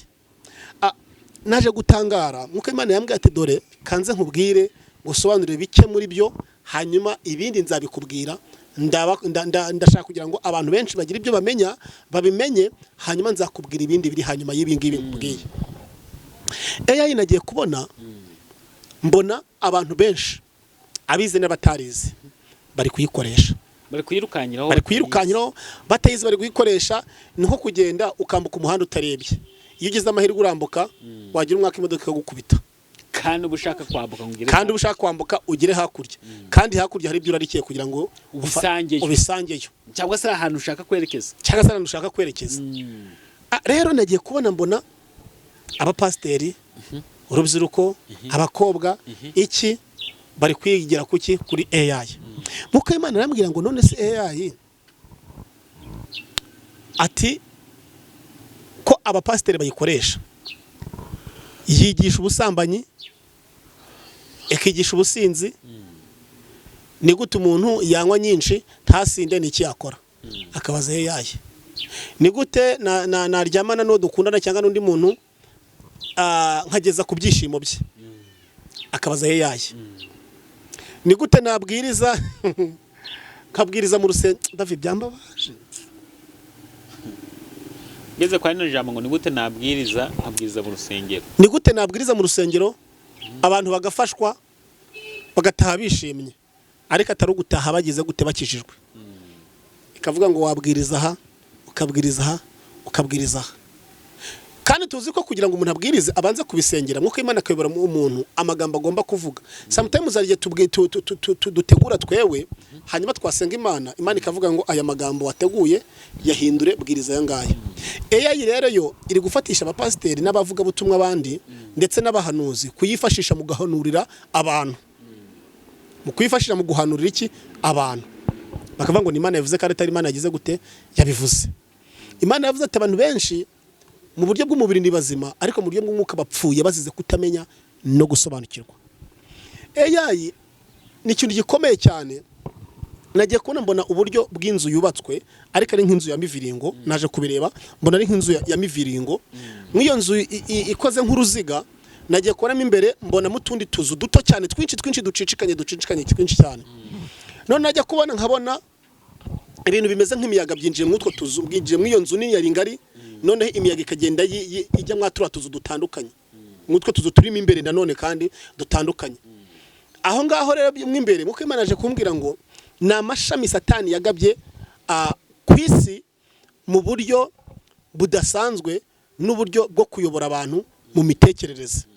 Naje gutangara nkuko Imana yambwiye ati: "Dore kanze nkubwire, ngusobanurire bike muri byo, hanyuma ibindi nzabikubwira. Ndashaka kugira ngo abantu benshi bagire ibyo bamenya, babimenye, hanyuma nzakubwira ibindi biri hanyuma y'ibi ngibi nkubwiye." AI, nagiye kubona mbona abantu benshi, abize n'abatarize, bari kuyikoresha. Bari kuyirukanyiraho. Bari kuyirukanyiraho batayizi, bari kuyikoresha. Ni nko kugenda ukambuka umuhanda utarebye. Iyo ugize amahirwe urambuka, wagira umwaka imodoka ikagukubita. Kandi uba ushaka kwambuka ngo ugere Kandi uba ushaka kwambuka ugere hakurya, kandi hakurya hari ibyo urarikiye kugira ngo Ubisangeyo. Ubisangeyo. Cyangwa se ahantu ushaka kwerekeza. Cyangwa se ahantu ushaka kwerekeza. Rero nagiye kubona mbona abapasiteri, urubyiruko, abakobwa, iki bari kwigira kuki? Kuri AI. Muko Imana arambwira ngo none se AI, ati ko abapasiteri bayikoresha, yigisha ubusambanyi, ikigisha ubusinzi, ni gute umuntu yanywa nyinshi ntasinde? Ni iki yakora? Akabaza AI. Ni gute naryamana n'uwo dukundana cyangwa n'undi muntu, nkageza ku byishimo bye? Akabaza AI. Ni gute nabwiriza, nkabwiriza mu rusengero? David, byambabaje. Ngeze kwa rino jambo ngo ni gute nabwiriza, nkabwiriza mu rusengero? Ni gute nabwiriza mu rusengero abantu bagafashwa, bagataha bishimye, ariko atari ugutaha bagize gute? Bakijijwe. Ikavuga ngo wabwiriza aha, ukabwiriza aha, ukabwiriza aha. Kandi tuzi ko kugira ngo umuntu abwirize abanze kubisengera, nk'uko Imana akayobora umuntu amagambo agomba kuvuga. Sometimes hari igihe dutegura twewe, hanyuma twasenga Imana, Imana ikavuga ngo aya magambo wateguye yahindure, bwiriza aya ngaya. AI rero yo iri gufatisha abapasiteri n'abavugabutumwa abandi ndetse n'abahanuzi kuyifashisha mu guhanurira abantu, mu kuyifashisha mu guhanurira iki? Abantu. Bakavuga ngo ni Imana yavuze, kandi atari Imana yagize gute? Yabivuze. Imana yavuze ati abantu benshi mu buryo bw'umubiri ni bazima, ariko mu buryo bw'umwuka bapfuye bazize kutamenya no gusobanukirwa. AI ni ikintu gikomeye cyane. Nagiye kubona mbona uburyo bw'inzu yubatswe, ariko ari nk'inzu ya miviringo. Naje kubireba mbona ari nk'inzu ya miviringo. Nk'iyo nzu ikoze nk'uruziga, nagiye kubonamo imbere mbonamo utundi tuzu duto cyane, twinshi twinshi, ducicikanye ducicikanye, twinshi cyane. None najya kubona nkabona ibintu bimeze nk'imiyaga byinjiye muri utwo tuzu, byinjiye muri iyo nzu nini yari ngari. Noneho imiyaga ikagenda ijya mwa turiya tuzu dutandukanye, mw'utwo tuzu turimo imbere nanone kandi dutandukanye aho ngaho. Rero mo imbere, nk'uko Imana yaje kumbwira ngo ni amashami Satani yagabye ku isi mu buryo budasanzwe n'uburyo bwo kuyobora abantu mu mitekerereze.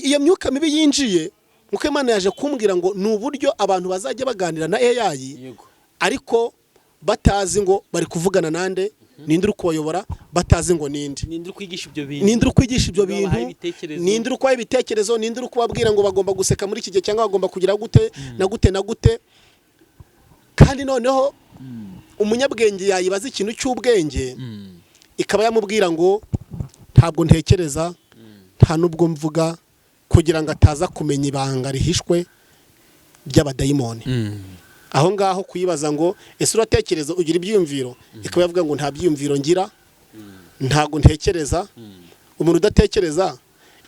Iyo myuka mibi yinjiye, nk'uko Imana yaje kumbwira ngo ni uburyo abantu bazajya baganira na AI, ariko batazi ngo bari kuvugana nande, ninde uri kubayobora, batazi ngo ninde. Ninde uri kwigisha ibyo bintu? Ninde uri kwigisha ibyo Ninde bintu? wabahaye ibitekerezo? Ninde uri kubaha ibitekerezo? Ninde uri kubabwira ngo bagomba guseka muri iki gihe, cyangwa bagomba kugira gute na gute na gute? Kandi noneho umunyabwenge yayibaza ikintu cy'ubwenge, ikaba yamubwira ngo ntabwo ntekereza, nta n'ubwo mvuga, kugira ngo ataza kumenya ibanga rihishwe ry'abadayimoni. Aho ngaho kuyibaza ngo ese uratekereza, ugira ibyiyumviro? Ikaba yavuga ngo nta byiyumviro ngira, ntabwo ntekereza. Umuntu udatekereza,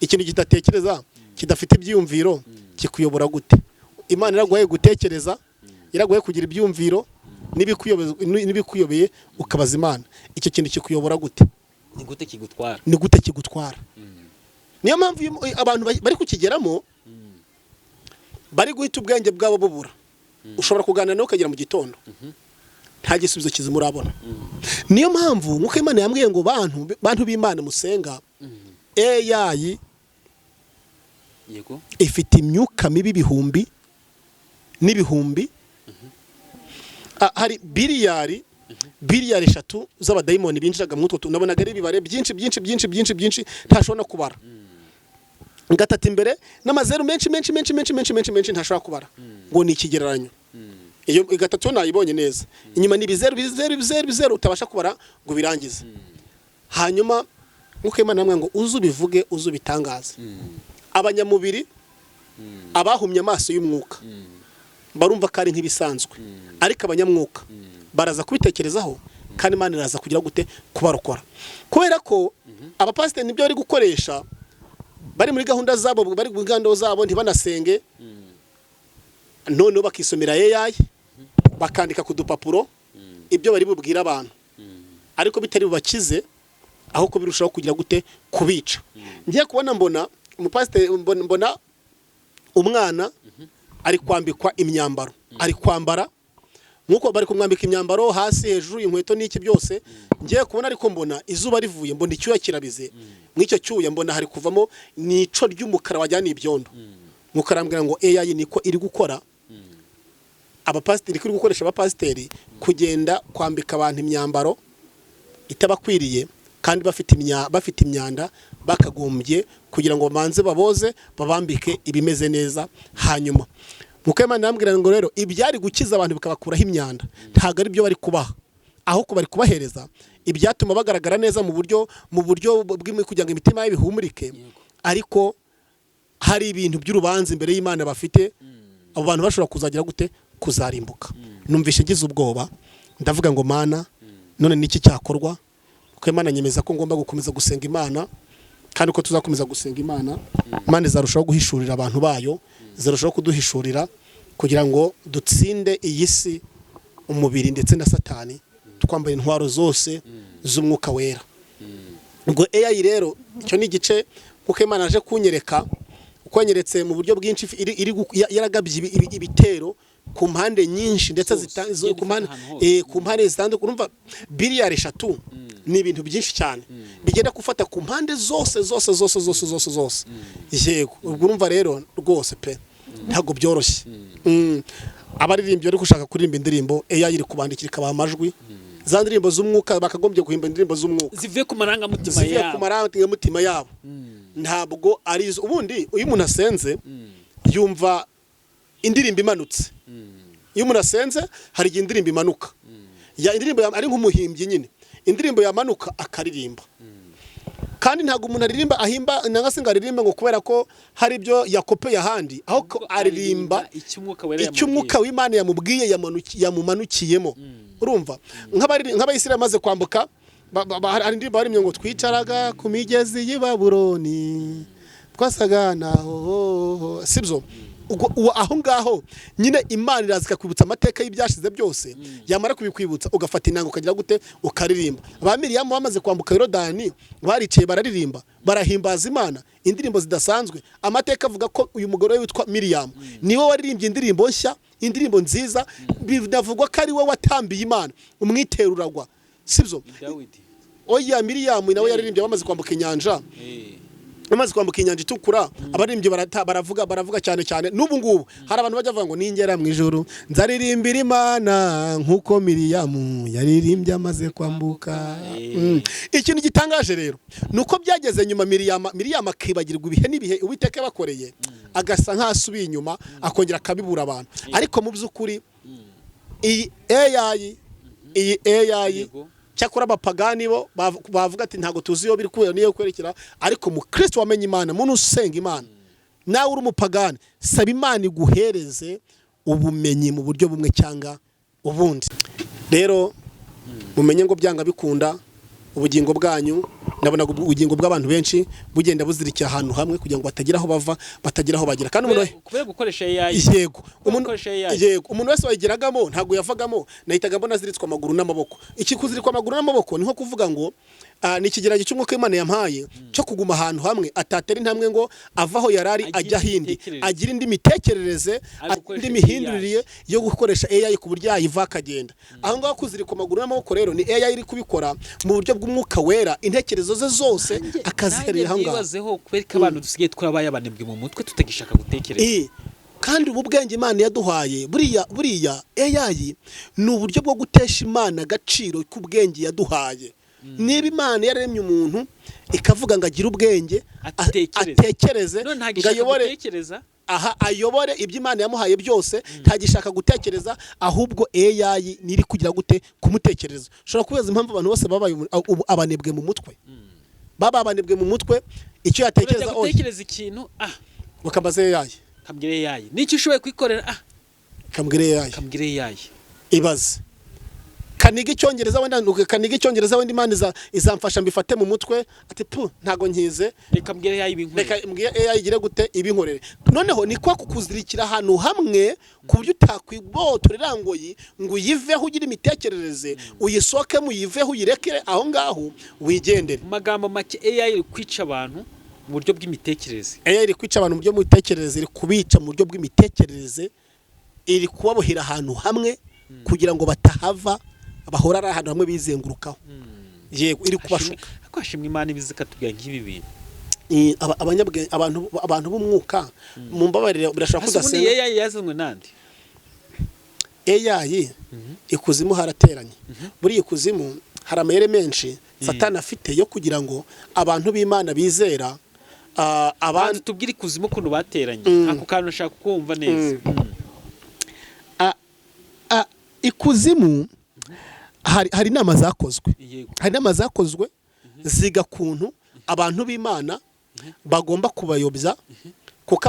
ikintu kidatekereza, kidafite ibyiyumviro, kikuyobora gute? Imana iraguhaye gutekereza, iraguhaye kugira ibyiyumviro, n'ibikuyobeye ukabaza Imana. Icyo kintu kikuyobora gute? Ni gute kigutwara? Ni gute kigutwara? Niyo mpamvu iyo abantu bari kukigeramo bari guhita ubwenge bwabo bubura. Ushobora kuganira nawe ukagera mu gitondo nta gisubizo kizima urabona. Niyo mpamvu, nk'uko Imana yambwiye ngo bantu b'Imana musenga, AI ifite imyuka mibi ibihumbi n'ibihumbi. Hari biliyari 3 z'abadayimoni binjiraga muri utwo tuntu. Nabonaga ari ibibare byinshi byinshi byinshi byinshi byinshi ntashobora no kubara. Gatatu imbere n'amazeru menshi menshi menshi menshi menshi menshi menshi ntashobora kubara, ngo ni ikigereranyo. Iyo gatatu nayibonye neza, inyuma ni ibizeru, bizeru, bizeru, bizeru utabasha kubara ngo birangize. Hanyuma nk'uko Imana yambwiye ngo uze ubivuge, uze ubitangaze, abanyamubiri, abahumye amaso y'umwuka barumva ko ari nk'ibisanzwe, ariko abanyamwuka baraza kubitekerezaho, kandi Imana iraza kugira gute? Kubarokora. Kubera ko abapasiteri nibyo bari gukoresha, bari muri gahunda zabo, bari muri gahunda zabo, ntibanasenge, noneho bakisomera AI, bakandika ku dupapuro ibyo bari bubwire abantu, ariko bitari bubakize, aho ko birushaho kugira gute? Kubica. Ngiye kubona mbona umupasiteri, mbona umwana ari kwambikwa imyambaro, ari kwambara, Nkuko bari kumwambika imyambaro hasi, hejuru, inkweto n'iki byose. Ngiye kubona ariko mbona izuba rivuye, mbona icyuya kirabize. Muri icyo cyuya mbona hari kuvamo nico ry'umukara wajyana ibyondo. Nkuko arambwira ngo AI niko iri gukora abapasiteri, iri gukoresha abapasiteri kugenda kwambika abantu imyambaro itabakwiriye, kandi bafite imyanda, bakagombye kugira ngo bamanze baboze, babambike ibimeze neza. Hanyuma Mwuka w'Imana arambwira ngo rero ibyari gukiza abantu bikabakuraho imyanda ntabwo ari byo bari kubaha, ahubwo bari kubahereza ibyatuma bagaragara neza mu buryo kugira ngo imitima yabo ihumurike. Ariko hari ibintu by'urubanza imbere y'Imana bafite. Abo bantu bashobora kuzagira gute? Kuzarimbuka. Numvishe ngize ubwoba, ndavuga ngo: "Mana, none niki cyakorwa?" Kuko Imana nyemeza ko ngomba gukomeza gusenga Imana, kandi ko tuzakomeza gusenga Imana, Imana izarushaho guhishurira abantu bayo, izarushaho kuduhishurira kugira ngo dutsinde iyi si, umubiri ndetse na Satani, twambaye intwaro zose z'Umwuka Wera. Ubwo AI rero, icyo ni igice kuko Imana aje kunyereka, uko yanyeretse mu buryo bwinshi yaragabye ibitero ku mpande nyinshi ndetse Zose, igenda ku mpande ifata ahantu hose. Ku mpande zitandukanye. Urumva 3 biliyari ni ibintu byinshi cyane bigenda gufata ku mpande zose zose zose zose zose zose. Yego, ubwo urumva rero rwose pe, ntabwo byoroshye. Abaririmbyi bari gushaka kuririmba indirimbo, AI iri kubandikira ikabaha amajwi, za ndirimbo z'umwuka bakagombye guhimba indirimbo z'umwuka zivuye ku marangamutima zivuye ku yabo. marangamutima yabo, ntabwo ari izo. Ubundi iyo umuntu asenze yumva indirimbo imanutse. Iyo umuntu asenze hari igihe indirimbo imanuka, ya indirimbo ari nk'umuhimbyi nyine, indirimbo yamanuka akaririmba. Kandi ntabwo umuntu aririmba ahimba nanga se ngo aririmbe ngo kubera ko hari ibyo yakopeye ahandi, aho ko aririmba icyo Umwuka Wera icyo Umwuka w'Imana yamubwiye, yamumanukiyemo. Urumva nk'Abayisirayeli bamaze kwambuka, hari indirimbo baririmbye ngo: "Twicaraga ku migezi y'i Babuloni, twasaga naho." Sibyo? Ubwo aho ngaho nyine Imana iraza ikakwibutsa amateka y'ibyashize byose. Yamara kubikwibutsa ugafata inanga, ukagira gute? Ukaririmba. Ba Miriyamu bamaze kwambuka Yorodani baricaye, bararirimba, barahimbaza Imana indirimbo zidasanzwe. Amateka avuga ko uyu mugore witwa Miriyamu niwe waririmbye indirimbo nshya, indirimbo nziza. Binavugwa ko ari we watambiye Imana umwitero uragwa. Sibyo? Dawidi. Oya, Miriyamu nawe yaririmbye bamaze kwambuka inyanja. Bamaze kwambuka Inyanja Itukura, abaririmbyi baravuga cyane cyane. N'ubu ngubu hari abantu bajya bavuga ngo: "Ningera mu ijuru nzaririmbira Imana nk'uko Miriyamu yaririmbye amaze kwambuka." Ikintu gitangaje rero ni uko byageze nyuma Miriyamu akibagirwa ibihe n'ibihe Uwiteka yabakoreye, agasa nk'asubiye inyuma, akongera akabibura abantu. Ariko mu by'ukuri iyi AI, iyi AI, cyakora abapagani bo bavuga ati: "Ntabwo tuzi iyo biri kubera niyo kwerekera." Ariko mukristo wamenye Imana, muntu usenga Imana, nawe uri umupagani, saba Imana iguhereze ubumenyi mu buryo bumwe cyangwa ubundi. Rero mumenye ngo byanga bikunda ubugingo bwanyu, ndabonaga ubugingo bw'abantu benshi bugenda buzirikira ahantu hamwe kugira ngo batagira aho bava, batagira aho bagera. Kandi umuntu Kubera gukoresha AI. Yego, umuntu gukoresha AI. Yego, umuntu wese wayigeragamo ntabwo yavagamo. Nahitaga mbona aziritswe amaguru n'amaboko. Iki kuzirikwa amaguru n'amaboko ni nko kuvuga ngo ni ikigeragezo cy'Umwuka w'Imana yampaye cyo kuguma ahantu hamwe, atatera intambwe ngo ava aho yari ari Agire ajya ahindi, imitekerereze. agira indi mitekerereze, Ari gukoresha indi mihindurire yo gukoresha AI ku buryo yayiva akagenda aho ngaho. Kuzirikwa amaguru n'amaboko rero ni AI iri kubikora mu buryo bw'Umwuka Wera, intekerezo ze zose akaziherera aho ngaho. Byibazeho kubera ko abantu dusigaye twarabaye abanebwe mu mutwe, tutagishaka gutekereza. Kandi ubu bwenge Imana yaduhaye, buriya AI ni uburyo bwo gutesha Imana agaciro k'ubwenge yaduhaye. Niba Imana yaremye umuntu ikavuga ngo agire ubwenge, Atekereze. atekereze, None ngo ntagishaka ayobore gutekereza. Aha ayobore ibyo Imana yamuhaye byose, ntagishaka gutekereza, ahubwo AI niri kugira gute? Kumutekereza. Ushobora kubaza impamvu abantu bose babaye ubu abanebwe mu mutwe, baba abanebwe mu mutwe. Icyo yatekereza, Urajya oya, gutekereza ikintu, bakambaza AI. Kambwira AI nicyo ushoboye kwikorera. Kambwira AI. Kambwira AI. Ibaze kaniga Icyongereza, wenda kaniga Icyongereza, wenda Imana izamfasha mbifate mu mutwe, ati: "Pu, ntago nkize." Reka mbwire AI ibinkorere. Reka mbwiye AI igire gute? Ibinkorere. Noneho ni kwa kukuzirikira ahantu hamwe ku buryo utakwibotorera ngoyi ngo uyiveho, ugire imitekerereze, uyisohokemo, uyiveho, uyirekere aho ngaho, wigendere. Mu magambo make, AI iri kwica abantu mu buryo bw'imitekerereze. AI iri kwica abantu mu buryo bw'imitekerereze, iri kubica mu buryo bw'imitekerereze, iri kubabohera ahantu hamwe. Kugira ngo batahava, bahora ari ahantu hamwe bizengurukaho. Yego, iri kubashuka. Ariko hashimwe Imana ibizi ikatubwira nk'ibi bintu. Abanyabwenge, abantu b'umwuka, mumbabarire, birashobora Hasi ubundi kudasenga. AI yazanywe nande? AI, ikuzimu harateranye. Buriya ikuzimu hari amayeri menshi Satani afite yo kugira ngo abantu b'Imana bizera Banza abandi. tubwire ikuzimu ukuntu bateranye. Ako kantu ushaka kumva neza. Ikuzimu hari inama zakozwe. Hari inama zakozwe ziga kuntu abantu b'Imana bagomba kubayobya, kuko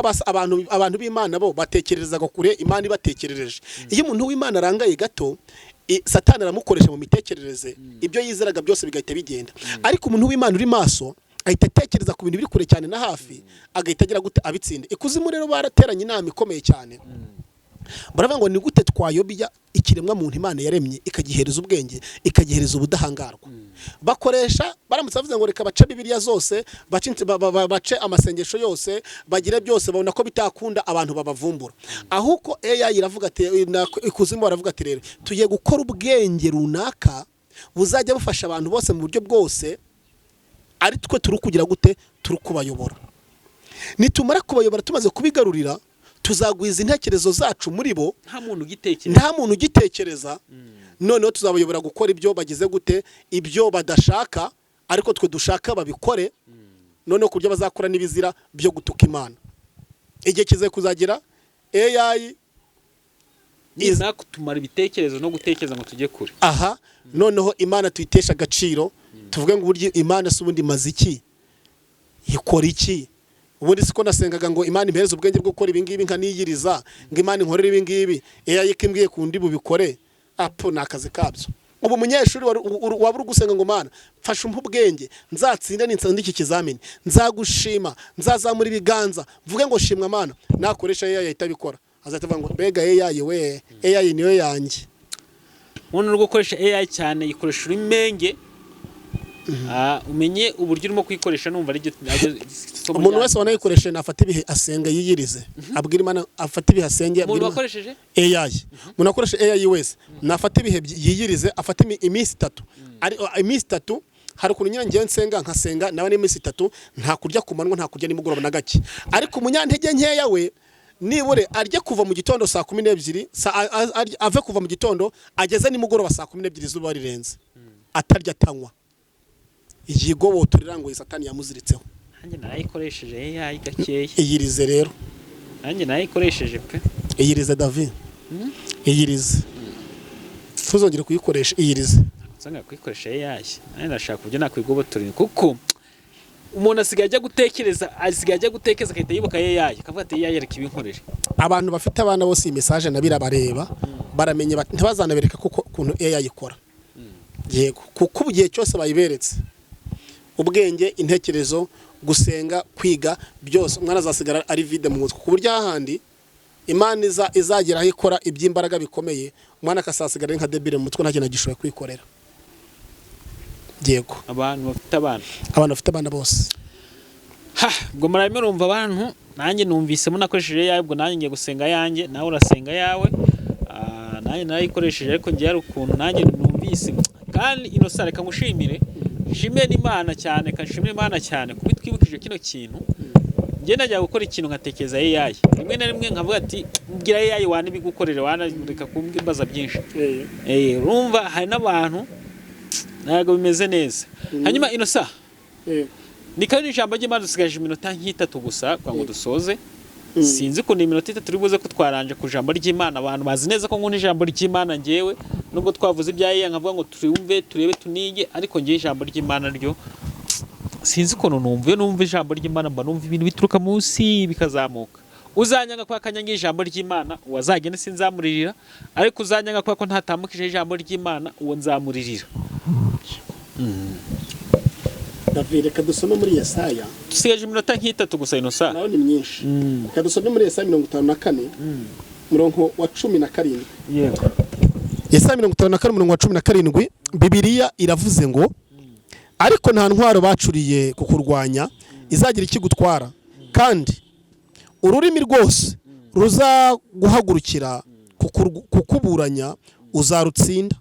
abantu b'Imana bo batekerezaga kure Imana ibatekerereje. Iyo umuntu w'Imana arangaye gato, Satani aramukoresha mu mitekerereze, ibyo yizeraga byose bigahita bigenda. Ariko umuntu w'Imana uri maso ahita atekereza ku bintu biri kure cyane na hafi, agahita agira gute? Abitsinda. Ikuzimu rero barateranye inama ikomeye cyane, baravuga ngo: "Ni gute twayobya ikiremwa muntu Imana yaremye, ikagihereza ubwenge, ikagihereza ubudahangarwa?" Bakoresha, baramutse bavuze ngo reka bace Bibiliya zose, bace bace amasengesho yose, bagire byose, babona ko bitakunda, abantu babavumbura. Ahubwo AI iravuga ati, ikuzimu baravuga ati: "Rero tugiye gukora ubwenge runaka buzajya bufasha abantu bose mu buryo bwose, ari twe turi kugira gute? Turi kubayobora. Nitumara kubayobora, tumaze kubigarurira, tuzagwiza intekerezo zacu muri bo." Nta muntu ugitekereza. Nta muntu ugitekereza. Noneho tuzabayobora gukora ibyo bagize gute? Ibyo badashaka, ariko twe dushaka babikore. Noneho ku buryo bazakora n'ibizira byo gutuka Imana. Igihe kizaye kuzagira AI Nimara kutumara ibitekerezo no gutekereza ngo tujye kure. Aha noneho Imana tuyitesha agaciro, tuvuge ngo uburyo Imana se ubundi imaze iki? Ikora iki ubundi? Siko nasengaga ngo Imana impereze ubwenge bwo gukora ibingibi, nkaniyiriza ngo Imana inkorere ibingibi, AI ko imbwiye ku ndi bubikore? Apu, ni akazi kabyo. Ubu umunyeshuri waba uri gusenga ngo: "Mana, mfashe, umpe ubwenge nzatsinde, nitsinda iki kizamini nzagushima, nzazamura ibiganza mvuge ngo shimwa Mana," nakoresha AI ahita abikora, azahita avuga ngo: "Mbega AI we, AI niyo yanjye." Umuntu uri gukoresha AI cyane, yikoresha urimenge. Umenye uburyo urimo kuyikoresha, numva ari somo Umuntu ryanyu. wese wanayikoresheje nafata ibihe asenga, yiyirize, abwira Imana, afate ibihe asenge, Umuntu abwire Imana. wakoresheje AI, umuntu akoresha AI wese nafata ibihe yiyirize, afate iminsi 3, ari iminsi 3. Hari ukuntu nyine ngewe nsenga, nkasenga nawe n'iminsi 3 nta kurya ku manywa, nta kurya nimugoroba na gake. Ariko umunyantege nkeya we, nibure arye kuva mu gitondo saa 12, ave kuva mu gitondo ageze nimugoroba saa 12 izuba rirenze, atarya, atanywa, yigobotora irangoye Satani yamuziritseho. Nanjye narayikoresheje AI gakeya. Iyirize rero. Nanjye narayikoresheje pe. Iyirize, David, iyirize, ntuzongere kuyikoresha, iyirize. Nsanga kuyikoresha AI, nanjye ndashaka uburyo nakwigobotora, kuko umuntu asigaye ajya gutekereza agahita yibuka AI, akavuga ati: "AI, reka ibinkorere." Abantu bafite abana bose, iyi message nabo irabareba, baramenye ntibazanabereka kuko ukuntu AI ikora. Yego, kuko ubu igihe cyose bayiberetse ubwenge, intekerezo, gusenga, kwiga byose, umwana azasigara ari vide mu mutwe, ku buryo ahandi Imana izagera aho ikora iby'imbaraga bikomeye, umwana akazasigara ari nka débile mu mutwe, nta kintu agishoboye kwikorera. Yego. Abantu bafite abana. Abantu bafite abana bose. Ha, ubwo murabimo urumva abantu, nanjye numvisemo nakoresheje ayawe, ubwo nanjye ngiye gusenga ayanjye, nawe urasenga ayawe. Nanjye narayikoresheje, ariko ngiye hari ukuntu nanjye numvise. Kandi Innocent, reka ngushimire, nshimire n'Imana cyane, reka nshimire Imana cyane kuba itwibukije kino kintu. Njye najya gukora ikintu nkatekereza AI, rimwe na rimwe nkavuga ati: "Mbwira AI wana ibigukorere, wana reka kumbaza byinshi." Urumva hari n'abantu ntabwo bimeze neza. Hanyuma Innocent, ni kandi ijambo ry'Imana, dusigaje iminota nk'itatu gusa kugira ngo dusoze. Sinzi ukuntu iminota 3 iri buze ko twaranje ku ijambo ry'Imana. Abantu bazi neza ko nkunda ijambo ry'Imana. Ngewe nubwo twavuze ibya AI, nkavuga ngo turumve, turebe, tunige, ariko ngewe ijambo ry'Imana ryo sinzi ukuntu numva. Iyo numva ijambo ry'Imana, mba numva ibintu bituruka munsi bikazamuka. Uzanyanga kwa kanyanga ijambo ry'Imana, uwo azagenda sinzamuririra, ariko uzanyanga kwa ko ntatambukije ijambo ry'Imana, uwo nzamuririra. David, reka dusome muri Yesaya. Dusigaje iminota nk'itatu gusa, Innocent. Nawe ni myinshi. Reka dusome muri Yesaya 54, umurongo wa 17. Yego. Yesaya 54, umurongo wa 17, Bibiliya iravuze ngo: "Ariko nta ntwaro bacuriye kukurwanya izagira ikigutwara, kandi ururimi rwose ruzaguhagurukira kukuburanya." Uzarutsinda.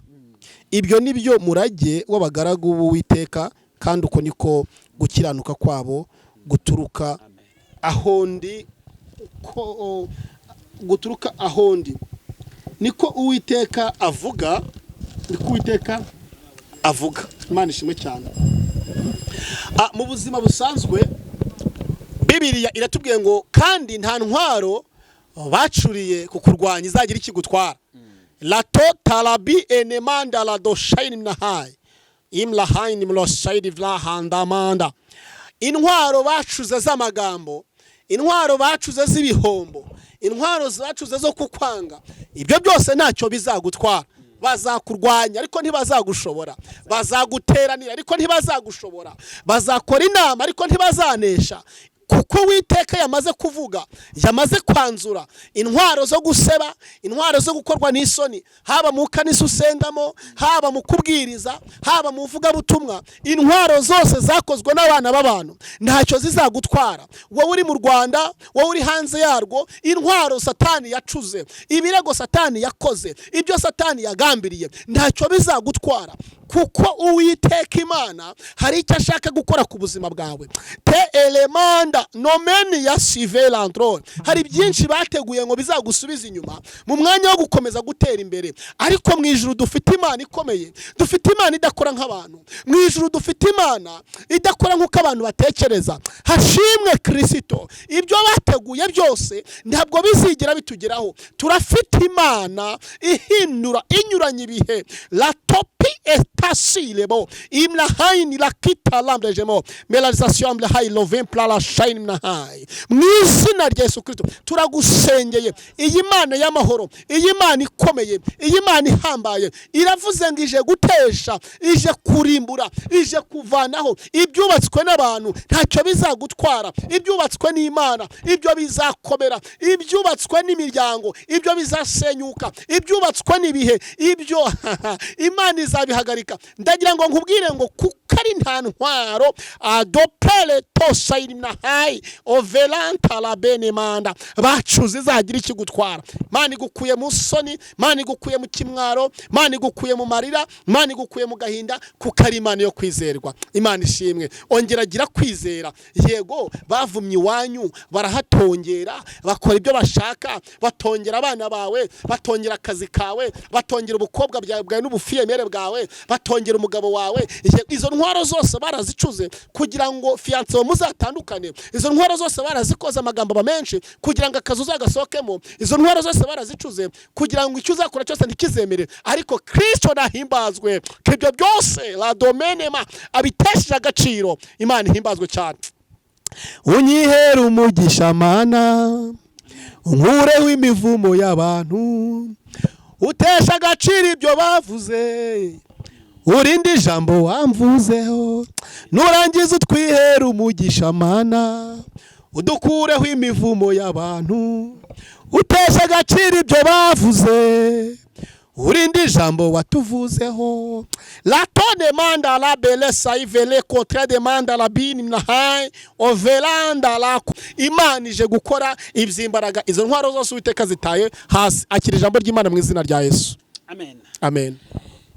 Ibyo ni byo murage w'abagaragu b'Uwiteka, kandi uko niko gukiranuka kwabo guturuka aho ndi, ko guturuka aho ndi, niko Uwiteka avuga, niko Uwiteka avuga. Imana ishimwe cyane. Mu buzima busanzwe, Bibiliya iratubwiye ngo kandi nta ntwaro bacuriye ku kurwanya izagira ikigutwara. Lato tarabi enemanda ladoshaini nahayi imlahayini mloshaidi vlahandamanda. Intwaro bacuze z'amagambo, intwaro bacuze z'ibihombo, intwaro bacuze zo kukwanga, ibyo byose ntacyo bizagutwara. Bazakurwanya ariko ntibazagushobora, bazaguteranira ariko ntibazagushobora, bazakora inama ariko ntibazanesha, kuko Uwiteka yamaze kuvuga, yamaze kwanzura. Intwaro zo guseba, intwaro zo gukorwa n'isoni, haba mu kanisa usengamo, haba mu kubwiriza, haba mu vugabutumwa, intwaro zose zakozwe n'abana b'abantu ntacyo zizagutwara. Wowe uri mu Rwanda, wowe uri hanze yarwo, intwaro Satani yacuze, ibirego Satani yakoze, ibyo Satani yagambiriye, ntacyo bizagutwara, kuko Uwiteka Imana hari icyo ashaka gukora ku buzima bwawe. Te elemanda nomeni ya sivelantrone. Hari byinshi bateguye ngo bizagusubize inyuma mu mwanya wo gukomeza gutera imbere, ariko mu ijuru dufite Imana ikomeye, dufite Imana idakora nk'abantu. Mu ijuru dufite Imana idakora nk'uko abantu batekereza. Hashimwe Kirisito. Ibyo bateguye byose ntabwo bizigera bitugeraho. Turafite Imana ihindura, inyuranye ibihe. La topi estasilebo imlahaini lakita lambrejemo melalizasiyo amlahayi lovin plala shayini mnahayi. Mu izina rya Yesu Kirisito turagusengeye. Iyi Mana y'amahoro, iyi Mana ikomeye, iyi Mana ihambaye, iravuze ngo ije gutesha, ije kurimbura, ije kuvanaho ibyubatswe n'abantu. Ntacyo bizagutwara. Ibyubatswe n'Imana ibyo bizakomera, ibyubatswe n'imiryango ibyo bizasenyuka, ibyubatswe n'ibihe ibyo Imana izabihagarika. Ndagira ngo nkubwire ngo kuko ari nta ntwaro adopere tosayinahayi overanta la benemanda bacuze izagira ikigutwara. Imana igukuye mu soni, Imana igukuye mu kimwaro, Imana igukuye mu marira, Imana igukuye mu gahinda, kuko ari Imana yo kwizerwa. Imana ishimwe. Ongera gira kwizera. Yego, bavumye iwanyu, barahatongera, bakora ibyo bashaka, batongera abana bawe, batongera akazi kawe, batongera ubukobwa bwawe n'ubufiyemere bwawe, batongera umugabo wawe. Izo ntwaro zose barazicuze kugira ngo fiancé wawe muzatandukane. Izo ntwaro zose barazikoze, amagambo aba menshi kugira ngo akazi uzagasohokemo. Izo ntwaro zose barazicuze kugira ngo icyo uzakora cyose ntikizemere, ariko Kristo nahimbazwe ko ibyo byose la domenema abitesheje agaciro. Imana ihimbazwe cyane. Unyihera umugisha Mana, unkureho imivumo y'abantu, utesha agaciro ibyo bavuze, urinde ijambo wamvuzeho. Nurangiza utwihere umugisha Mana, udukureho imivumo y'abantu, utesha agaciro ibyo bavuze, urinde ijambo watuvuzeho. La tone manda la bele saivele contre de manda la bini nahai ovelanda la. Imana ije gukora iby'imbaraga. Izo ntwaro zose Uwiteka zitaye hasi. Akira ijambo ry'Imana mu izina rya Yesu. Amen. Amen.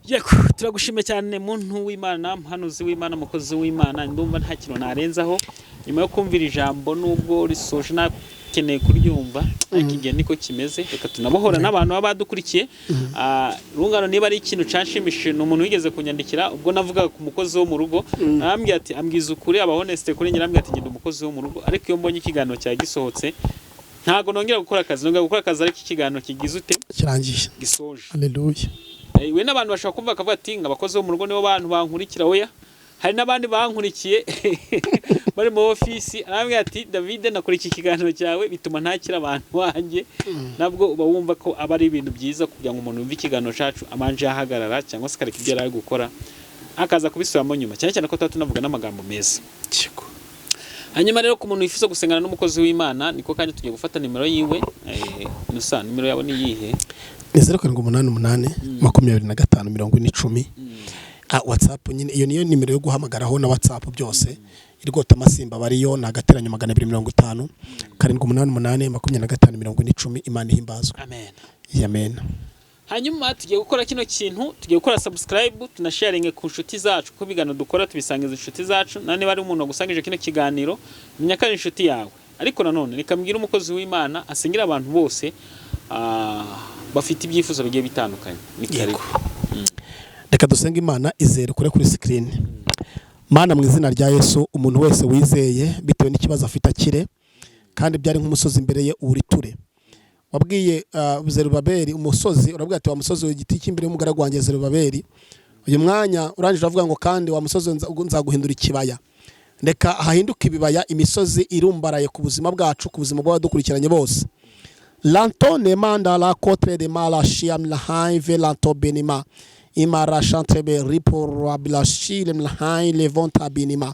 Yego, turagushimiye cyane, muntu w'Imana, muhanuzi w'Imana, mukozi w'Imana. Ndumva nta kintu narenzaho nyuma yo kumvira ijambo, nubwo risoje nakeneye kuryumva, ariko igihe niko kimeze. Reka tunabohora n'abantu baba badukurikiye. Rungano, niba ari ikintu canshimishije, ni umuntu wigeze kunyandikira ubwo navugaga ku mukozi wo mu rugo, arambwira ati, ambwiza ukuri, aba honest kuri njye, arambwira ati: "Ngenda umukozi wo mu rugo, ariko iyo mbonye ikiganiro cyawe gisohotse ntago nongera gukora akazi, nongera gukora akazi ariko ikiganiro kigize ute?" Kirangiye. Gisoje. Haleluya. We n'abantu bashobora kumva bakavuga ati ngo abakozi bo mu rugo nibo bantu bankurikira. Oya, hari n'abandi bankurikiye bari mu ofisi. Arambwira ati: "David, nakora iki kiganiro cyawe bituma ntakira abantu banjye." Nabwo uba wumva ko aba ari ibintu byiza kugira ngo umuntu yumve ikiganiro cyacu amanje yahagarara cyangwa se akareka ibyo yari ari gukora akaza kubisubiramo nyuma, cyane cyane ko tuba tunavuga n'amagambo meza. Yego. Hanyuma rero, ku muntu wifuza gusengana n'umukozi w'Imana, niko kandi tugiye gufata nimero yiwe. Nusa nimero yawe ni iyihe? Ni 0788 25 40 10. WhatsApp nyine iyo niyo nimero yo guhamagaraho na WhatsApp byose. Irwota amasimba bariyo ni *250 788 25 40 10. Imana ihimbazwe. Amen. Amen. Hanyuma tugiye gukora kino kintu, tugiye gukora subscribe, tunasharinge ku nshuti zacu, kuko ibiganiro dukora tubisangiza inshuti zacu. Na niba ari umuntu wagusangije kino kiganiro, menya ko ari inshuti yawe. Ariko nanone reka mbwire umukozi w'Imana asengera abantu bose bafite ibyifuzo bigiye bitandukanye. Ni karibu. Reka dusenge Imana. Izere kure kuri screen. Mana, mu izina rya Yesu, umuntu wese wizeye bitewe n'ikibazo afite akire, kandi byari nk'umusozi imbere ye uwuriture. Wabwiye Zerubabeli umusozi, urabwira ati: "Wa musozi, igiti cy'imbere y'umugaragu wanjye Zerubabeli." Uyu mwanya urangije uravuga ngo: "Kandi wa musozi, nzaguhindura ikibaya." Reka hahinduke ibibaya, imisozi irumbaraye ku buzima bwacu, ku buzima bw'abadukurikiranye bose. Lantone manda la kotre de mala shiam la haive lanto benima imara chantrebe ripo rablashile mlahai levonta binima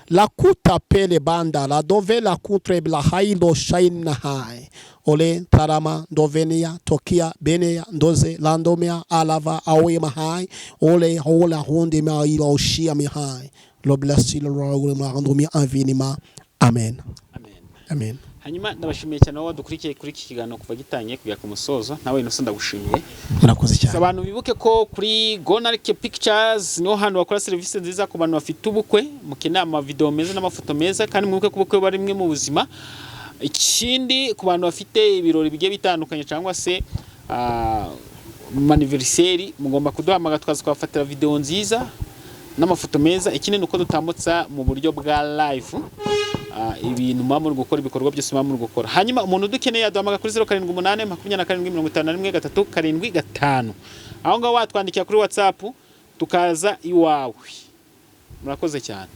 la kuta pele banda la dove la kutre bla hailo shain nahai ole tarama dovenia tokia benea ndoze landomea alava awe mahai ole hola honde ma ilo shia mihai lo blasilo randomia anvinima. Amen. Amen. Amen. Hanyuma ndabashimiye cyane wowe wadukurikiye kuri iki kiganiro kuva gitangiye kugera ku musozo. Nawe Innocent, ndagushimiye. Murakoze cyane. Abantu bibuke ko kuri Gonarike Pictures niho hantu bakora serivisi nziza ku bantu bafite ubukwe, mukeneye amavideo meza n'amafoto meza. Kandi mwibuke ko ubukwe buba rimwe mu buzima. Ikindi, ku bantu bafite ibirori bigiye bitandukanye cyangwa se anniversaire, mugomba kuduhamagara tukaza kubafatira video nziza n'amafoto meza. Ikindi ni uko dutambutsa mu buryo bwa live ibintu muba muri gukora, ibikorwa byose muba muri gukora. Hanyuma umuntu udukeneye yaduhamagara kuri 078 27 51 375. Aho ngaho watwandikira kuri WhatsApp, tukaza iwawe. Murakoze cyane.